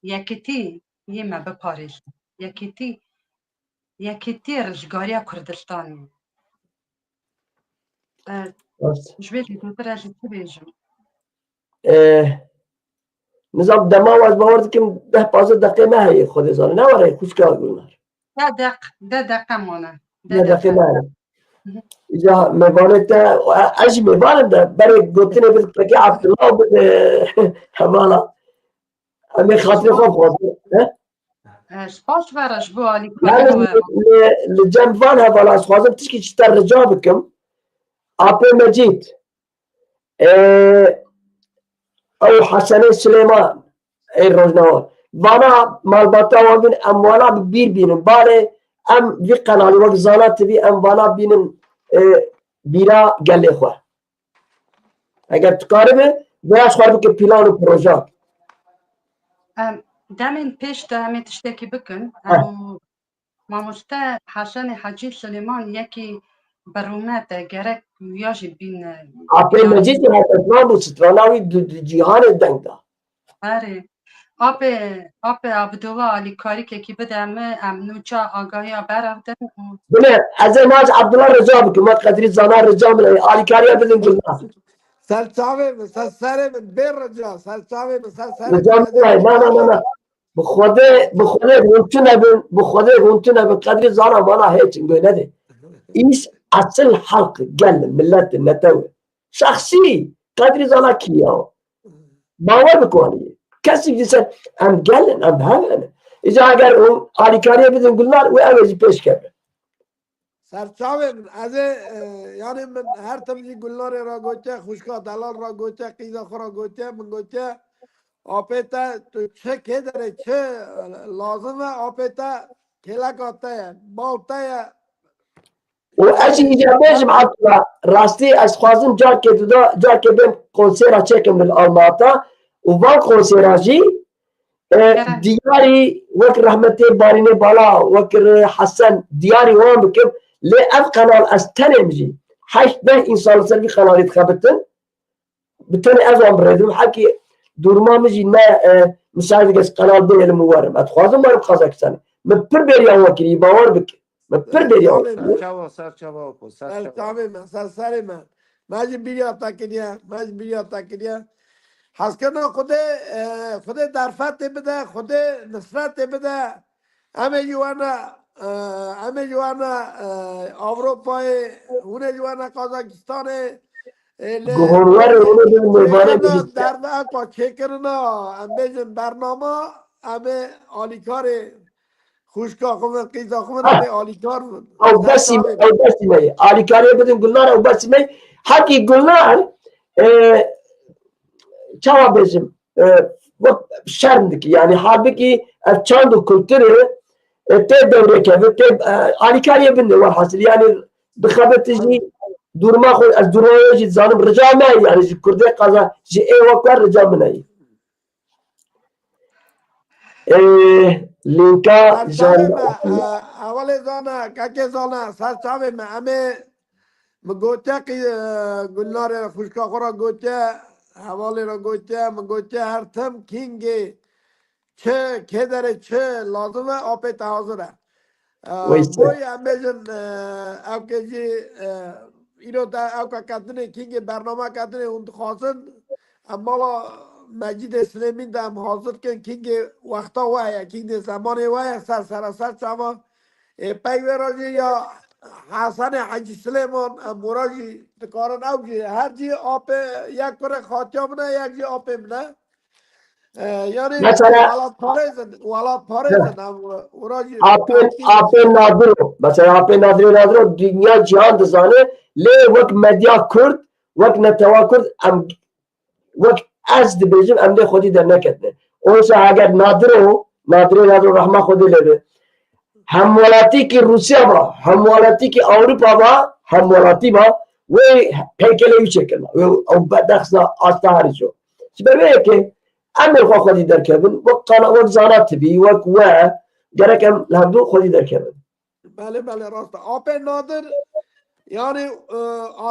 Yekitî yê me biparêzin. Yekitî, yekitî rizgariya Kurdistanê. E, Rast. Ji vê zêdetir ez ê çi bêjim? E, nizam dema ez bawer dikim deh pazdeh deqê me heye, Xwedê zane. Ne were xwişka Gulnar. De deq-, de deqe mane. De Ne deqe deqe. mane. Hı hı. Ya mêvanê te, e, ez jî mêvanim de, berê gotinê bir pekî Abdullah bir, e, hevala. Em ê xatirê xwe bixwazin. He? E, spas were ji bo alîkariya we. Li, li cem van hevala ez xwazim tişkî ji te rica bikim. Apê Mecîd, e, ew Hesenê Silêman, ê rojnawan. Vana malbata wan bîn, em wana bi bîr bînin. Balê em vî qenalî wek Zana T V em vana bînin, e, bîra gelê xwe. Eger tu karibe, vêya ji xwe bike plan û proje. Em, demên pêş de em ê tiştekî bikin. Heh. Em, mamoste Hesenê Hecî Silêman yekî bi rûmet e, gerek ya jî bîne. Apê Mecîd jî heta plan bû, strana wî di, di cîhanê deng da. Erê. Apê, apê Abdullah alîkarîkekî bide min, em nûça agahiya berevdin û Bile, ez ê Nac Abdullah rica bikim, wek Qedrî Zana rica min e, alîkariya bidin Gulnar. Ser çavê min, ser serê min, bê rica, ser çavê min, ser serê Rica min. min e, na, na, na, na. Bi Xwedê, bi Xwedê hûn tune bin, bi Xwedê hûn tune bin, Qedrî Zana vana hêçin goy nedê. Îs esil halk, gel, millet, netew. Şexsî, Qedrî Zana kî ya? Bawer bikanî. Kesî dîse em gelin, em hev in. Îca eger hûn alîkariyê bidin Gulnar û ev ê jî pêş keve. Serçavê min, ez ê, e, yani min her tim jî Gulnarê ra gotiye, xwişka delal ra gotiye, qîza xwe ra gotiye, min gotiye, apê te tu çi kê derê çi lazim e, apê te kêleka te ye, bal te ye. Û ez jî îca bêjim Abdullah, rastî ez xwazim carkê tu da, carkê bêm konsêra çêkim li Almata û van konsêra jî e, diyarî wek rehmetê Barînê Bala, wek re Hesen diyarî wan bikim. Lê ev qenal ez tenêm jî heşt neh însan li ser vî qenalî dixebitin. Bi tenê ez wan birêdim. Hekî dûrma min jî ne e, misaîd dike ez qenal bihêlim û werim. Ez dixwazim werim Qazakistanê. Min pir bêriya wan kirî, bawer bike. Min pir bêriya wan kirî. Serçava, serçava opo, serçava. Serçavê me, ser serê me. Me jî bîriya te kiriye, me jî bîriya te kiriye. Hezkirina Xwedê, e, Xwedê derfetê bide, Xwedê nisretê bide. Em ê jî werne, e, em ê jî werne, e, Ewropayê, hûn ê jî werne Kazakistanê. E, li- Guhorwerê hûn ê bibin mêvanê Çêkirina Gulîstê. Derve, eko çêkirina, em bêjin bernama, em ê alîkarê xwişka xwe ve, qîza xwe ve, em ê alîkar bin. Ew besî me, ew besî me ye. Alîkariyê bidin Gulnar, ew besî me ye. Hekî Gulnar, e, çawa bêjim, e, wek şerm dikî. Yani halbikî ev çand û kulturê, e, tê dewrê keve, tê, e, alîkariyê binde welhasil. Yani dixebiti jî dûrma xwe, ez dûrma wê jî dizanim, rica me ye, yani ji Kurdê qaza, ji ê wek we rica min heye. Ê, lînka Serçavê jan me, e, hevalê Zana, kekê Zana, serçavê me, em ê, min gotiye qî, e, Gulnarê xwişka xwe re gotiye, hevalê re gotiye, min gotiye her tim kîngê çi, kê derê çi lazim e, apê te hazir e. E, Weyse. Boy em bêjin, e, ew ke jî, e, îro de ew ke ketinê kîngê bername ketinê hûn dixwazin, em mala Mecîdê Silêmîn de em hazir kin, kîngê wexta we ye, kîngê zemanê we ye, ser sera ser çava. Ê, pey wê re jî ya Hesenê Hecî Silêman, em wira jî dikarin ew jî, her jî apê yek kurê xatiya min e, yek jî apê min e. E, yani Mesela- welatparêz in, welatparêz in, em wira jî Apê, tenkîd apê Nadir o. Mesela apê Nadirê Nadir o, dinya cihan dizane. Lê wek medya Kurd, wek netewa Kurd, em wek ez dibêjim, em dê xwedî derneketine. Oysa eger Nadir o, Nadirê Nadir o, rehma Xwedê lê be. Hemwelatîkî Rûsya ba, hemwelatîkî Ewropa ba, hemwelatî ba, wê peykelê wî çêkirina. Wê ew bedexsna asta herî jo. Ji ber wê yekê em ê xwe xwedî derkevin. Wek qana, wek zana tibî, wek we, gerek em li hevdû xwedî derkevin. Belê, belê, rast e. Apê Nadir, yani, e,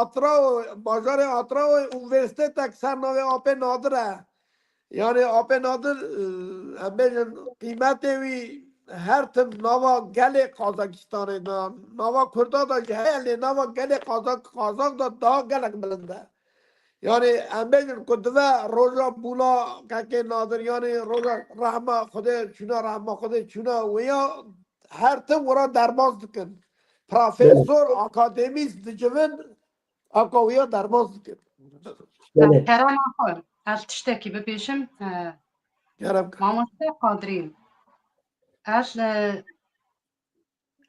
Atraw, bajarê Atraw, unîversîtetek ser navê Apê Nadir e. Yani Apê Nadir, e, em bêjin qîmetê wî her tim nava gelê Qazakistanê de, nava Kurda de jî heye, lê nava gelê Qazak, Qazak de daha gelek bilind e. Yani em bêjin ku dive roja bûla kekê Nadir, yani roja rehma Xwedê çûna, rehma Xwedê çûna, wêya her tim wira derbas dikin. Profesor, akademîst dicivin, ewka wêya derbas dikin. Belê. Kerema xwe, ez tiştekî bibêjim, e, Kerem. Mamoste Qadrî, ez, e,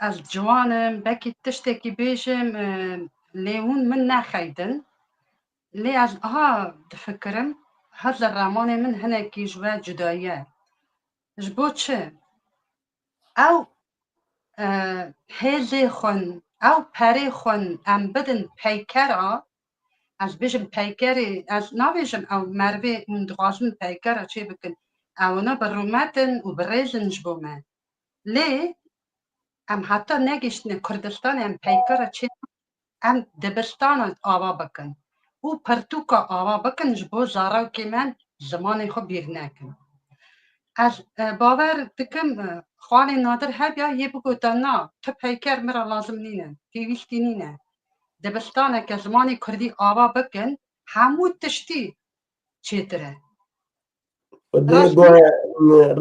ez ciwan im, belkî tiştekî bêjim, e, lê hûn min nexeydin. Lê ez aha difikirim, hezir remanê min hinekî ji we cuda ye. Ji bo çi? Ew, e, hêzê xwin, ew perê xwin em bidin peykera, ez bêjim peykerê, ez nabêjim ew merivê hûn dixwazin peykera çê bikin. Ewna bi rûmet in û bi rêz in ji bo me. Lê em heta negihiştine Kurdistanê em peykera çê em dibistana ava bikin û pirtûka ava bikin ji bo zarokê me zimanê xwe bîr nekin. Ez e, bawer dikim e, xalê Nadir hebya yê bigota na, tu peyker min re lazim nîne, pêwîstî nîne. Dibistaneke zimanê kurdî ava bikin, hemû tiştî çêtir e.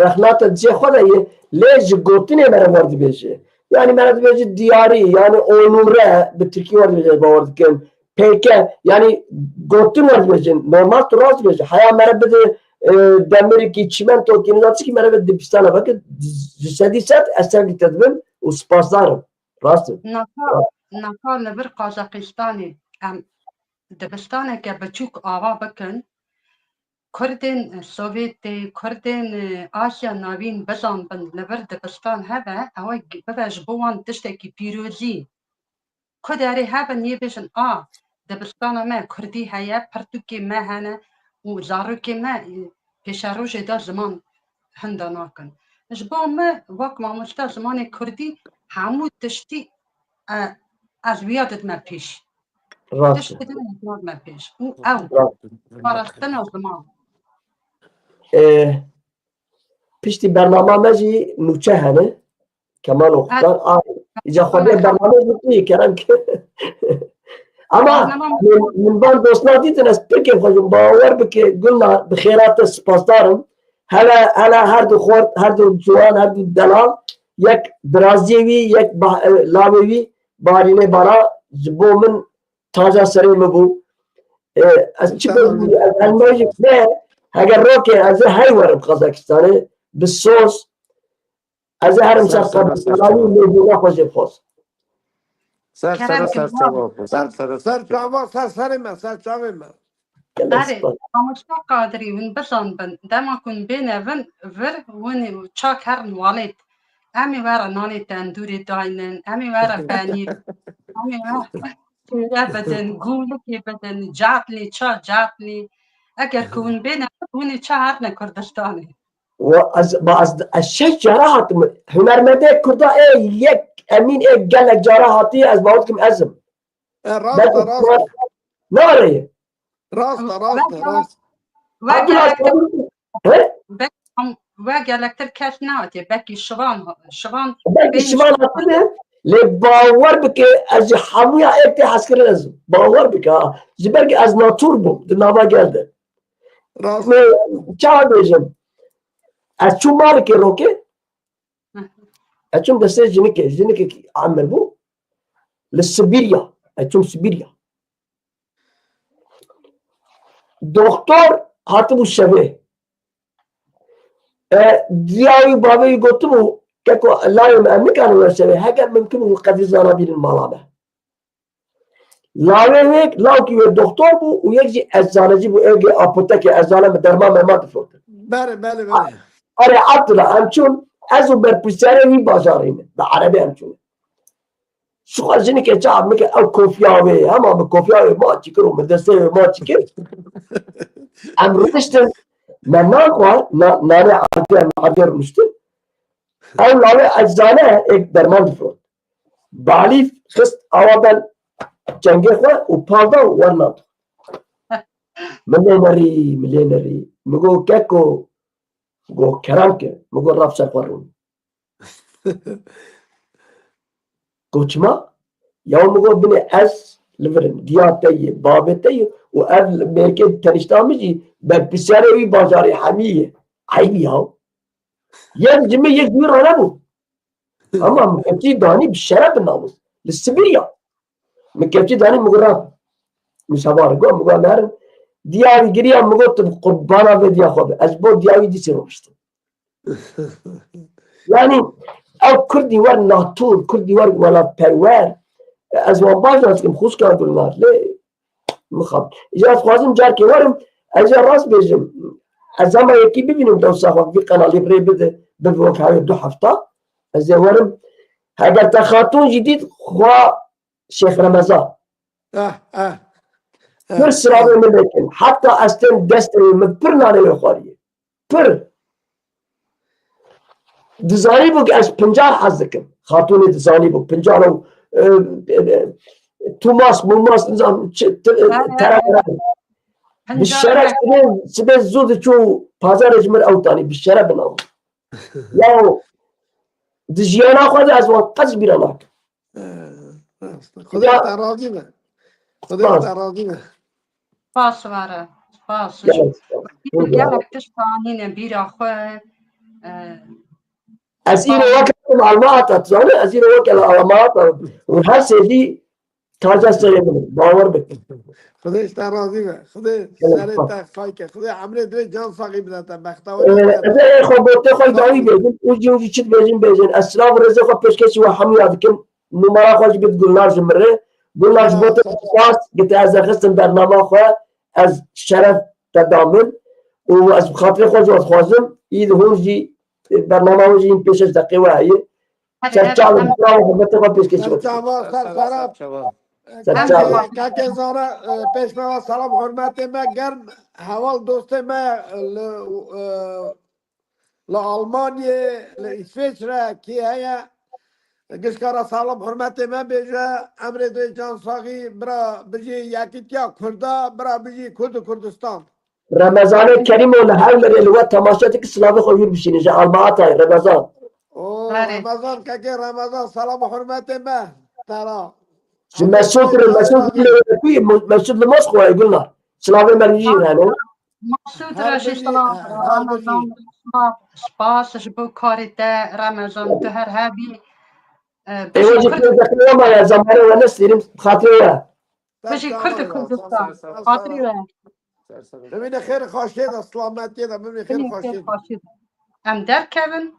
Rexnata cihê xwe de ye, lê ji gotinê me re wer dibêje. Yanî me re dibêje diyarî, yanî onûre bi tirkî wer dibêje, bawer dikin. Peyke, yanî gotin wer dibêje. Normal tu rast dibêje. Heya me re bide e, demirikî, çîmentokî, nizam çikî me re bide dibistana veke, ji sedî sed ez tevlî te dibim û spasdar im. Rast im. Naka, naka li vir Qazaxistanê em dibistaneke biçûk ava bikin, Kurdên Sovyetê, Kurdên Asya Navîn bizanbin li vir dibistan hebe, ew bibe ji bo wan tiştekî pîrozî. Ku derê hebin yê bêjin a dibistana me kurdî heye, pirtûkê me hene û zarokê me pêşerojê de ziman hinda nakin. Ji bo me wek mamoste zimanê kurdî hemû tiştî e, ez wiya didime pêş. Rast e. Tiştî din ez nadime pêş. Û ew parastina ziman. Ê, piştî bernama me jî nûçe hene. Kemal Oktar. A, îca xwe bê bername jî tu yî kerem ki. Ama min van dostna dîtin ez pir kêf xwe jim. Bawer bike Gulnar bi xêra te spasdar im. Hele hele her du xort, her du ciwan, her du delal yek biraziyê wî, yek lawê wî barînê bana ji bo min taca serê min bû. Ez çi bêjim, ez elmajî ne, heger roke ez ê hey werim Qazakistanê, bi soz, ez ê herim ser Qazakistanê, lê bûna xwe jê xwest. Ser sere ser çava xwe. Ser sere ser çava, ser serê me, ser çavê me. Erê, mamosta Qadirî, hûn bizanbin, dema ku hûn bêne vin, vir, hûn ê çak herin walêt. Em ê were nanê tendûrê daynin, em ê were penîr, em ê were şêre bidin, gûlikê bidin, catnî, ça catnî. Eger ku hûn bêne vir, hûn ê ça herine Kurdistanê. Wa ez, ba ez, ez şeş cara hatim. Hunermendê Kurda ê yek, Emîn ê gelek cara hatiye, ez bawer dikim ez im. E, rast e, rast e. Nare ye. Rast e, rast e, rast. Abdullah Kadir. He? We gelektir kes nehatiye. Belkî şivan, şivan. Belkî şivan hatine. Lê bawer bike ez ji hemûya êk tê hezkirin ez. Bawer bike ha. Ji ber ki ez natûr bûm. Di nava gel de. Rast. Çawa bêjim? Ez çûm malikê rokê. Ez çûm destê jinikê. Jinikekî emir bû. Li Sibîrya. Ez çûm Sibîrya. Doktor hatibû şevê. E, diya wî bavê wî gotibû, keko layê me em nikarin wer şevê. Heger mimkin bû qedî zana bînin mala me. Lawê wê, lawkî wê doktor bû û yek jî eczanecî bû, êgê apotekê, eczane min derman merman difrotin. Belê, belê, belê. Erê Abdullah, em çûn, ez û berpirsiyarê wî bajarê me, bi erebê em çûn. Şixwe jinike çav mike ew kofiya wê, hema min kofiya wê maçî kir û min destê wê maçî kir. Em rûniştin, me nan xwar, na, nanê erdê, em erdê rûniştin. Ew lawê eczane êk derman difrot. Balîf xist awa ben çengê xwe û pal da û wer nan. Min lê nerî, min lê nerî. Min got keko, got kerem ke, min got raf ser xwe rûn. Got çima? Ya min got binê ez li vir im, diya te yê, bavê te yê û ev mêrkê tenişta min jî berpirsiyarê wî bajarê hemî ye. Eybî ya. Yek ji min yek ji wî re nebû. Ama min kevçî danî bi şeref bi namus. Li Sibirya. Min kevçî danî min got, Nûsevar, got, min got, nerin. Diya wî giriya, min got, tu bi qurbana vê diya xwe be. Ez bo diya wî dîsê rûniştim. Yanî ew kurdî wer natûr, kurdî wer welatperwer. Ez wan baş nas dikim, xwişka Gulnar. Lê mixab. Îja ez xwazim carkê werim, ez ya rast bêjim. Ez hema yekî bibînim dewsa xwe vî qenalî rê bide, bibe wek hewê du hefta. Ez ê werim. Heger te xatûn jî dît, xwa Şêx Remezan. Eh, eh. Pir silavê min lê kin. Heta ez tên destê wê, min pir nanê wê xwariye. Pir. Dizanîbû ki ez pincar hez dikim. Xatûnê dizanîbû. Pincar ew, e, e, e, tumas, mumas, nizam, çi, ti-, e, tere, tere. Bi şeref sibê, sibê zû diçû pazarê ji min ew tanî. Bi şeref bi namus. Yaw, di jiyana xwe de ez wan qet ji bîra nakim. Xwedê te razî be. Xwedê te razî be. Spas were. Spas. Gelek spas. Gelek tişt anîne bîra xwe. Ez îro weke almata, tu zanî, ez îro weke almata. Û her sêdî taze serê min, bawer bike. Xwedê ji te razî be. Xwedê serê te xay ke. Xwedê emrê dirê can saxî bide te. Bextewarî. Ez ê xwe gotê xwe dawî bêjin. Û jî û jî çi dibêjin bêjin. Ez silav û rêzê xwe pêşkêşî we hemûya dikim. Numara xwe jî bid Gulnar ji min re. Gulnar ji bo te spas, gi te ez rexistim bernama xwe. Ez şeref te da min. Û ez bi xatirê xwe jî dixwazim. Î di hûn jî bernama we jî pêşeş deqê we heye. Serçava, bravo, hurmetê xwe pêşkêşî we. Serçava, serçava. Serçava. Kakê Zara, pêşmewa selam hurmetê me germ, heval dostê me li, li Almanyê, li Îsveçre kî heye. Gişka ra selam hurmetê me bêje, emrê dê can saxî, bira bijî yekîtiya Kurda, bira bijî Kurd û Kurdistan. Remezanê Kerîmo li Hewlerê li we temaşe dike, silavê xwe hûr bişîne ji Almaatayê Remezan. O Remezan, kekê Remezan, selam û hurmetê me te ra. Ji Mesûd re, Mesûd li Mesûd li Moskwa ye Gulnar. Silavê me li wî hene. Mesûd re jî silav Remezan, spas ji bo karê te Remezan, tu her hebî. Êwe jî pêz dexê we maye, zemanê we nestîrim, xatirê we. Bijî Kurd û Kurdistan. Xatirî we. Bimîne xêr xaşê de, selametiyê de, bimîne xêr xaşê de. Em derkevin.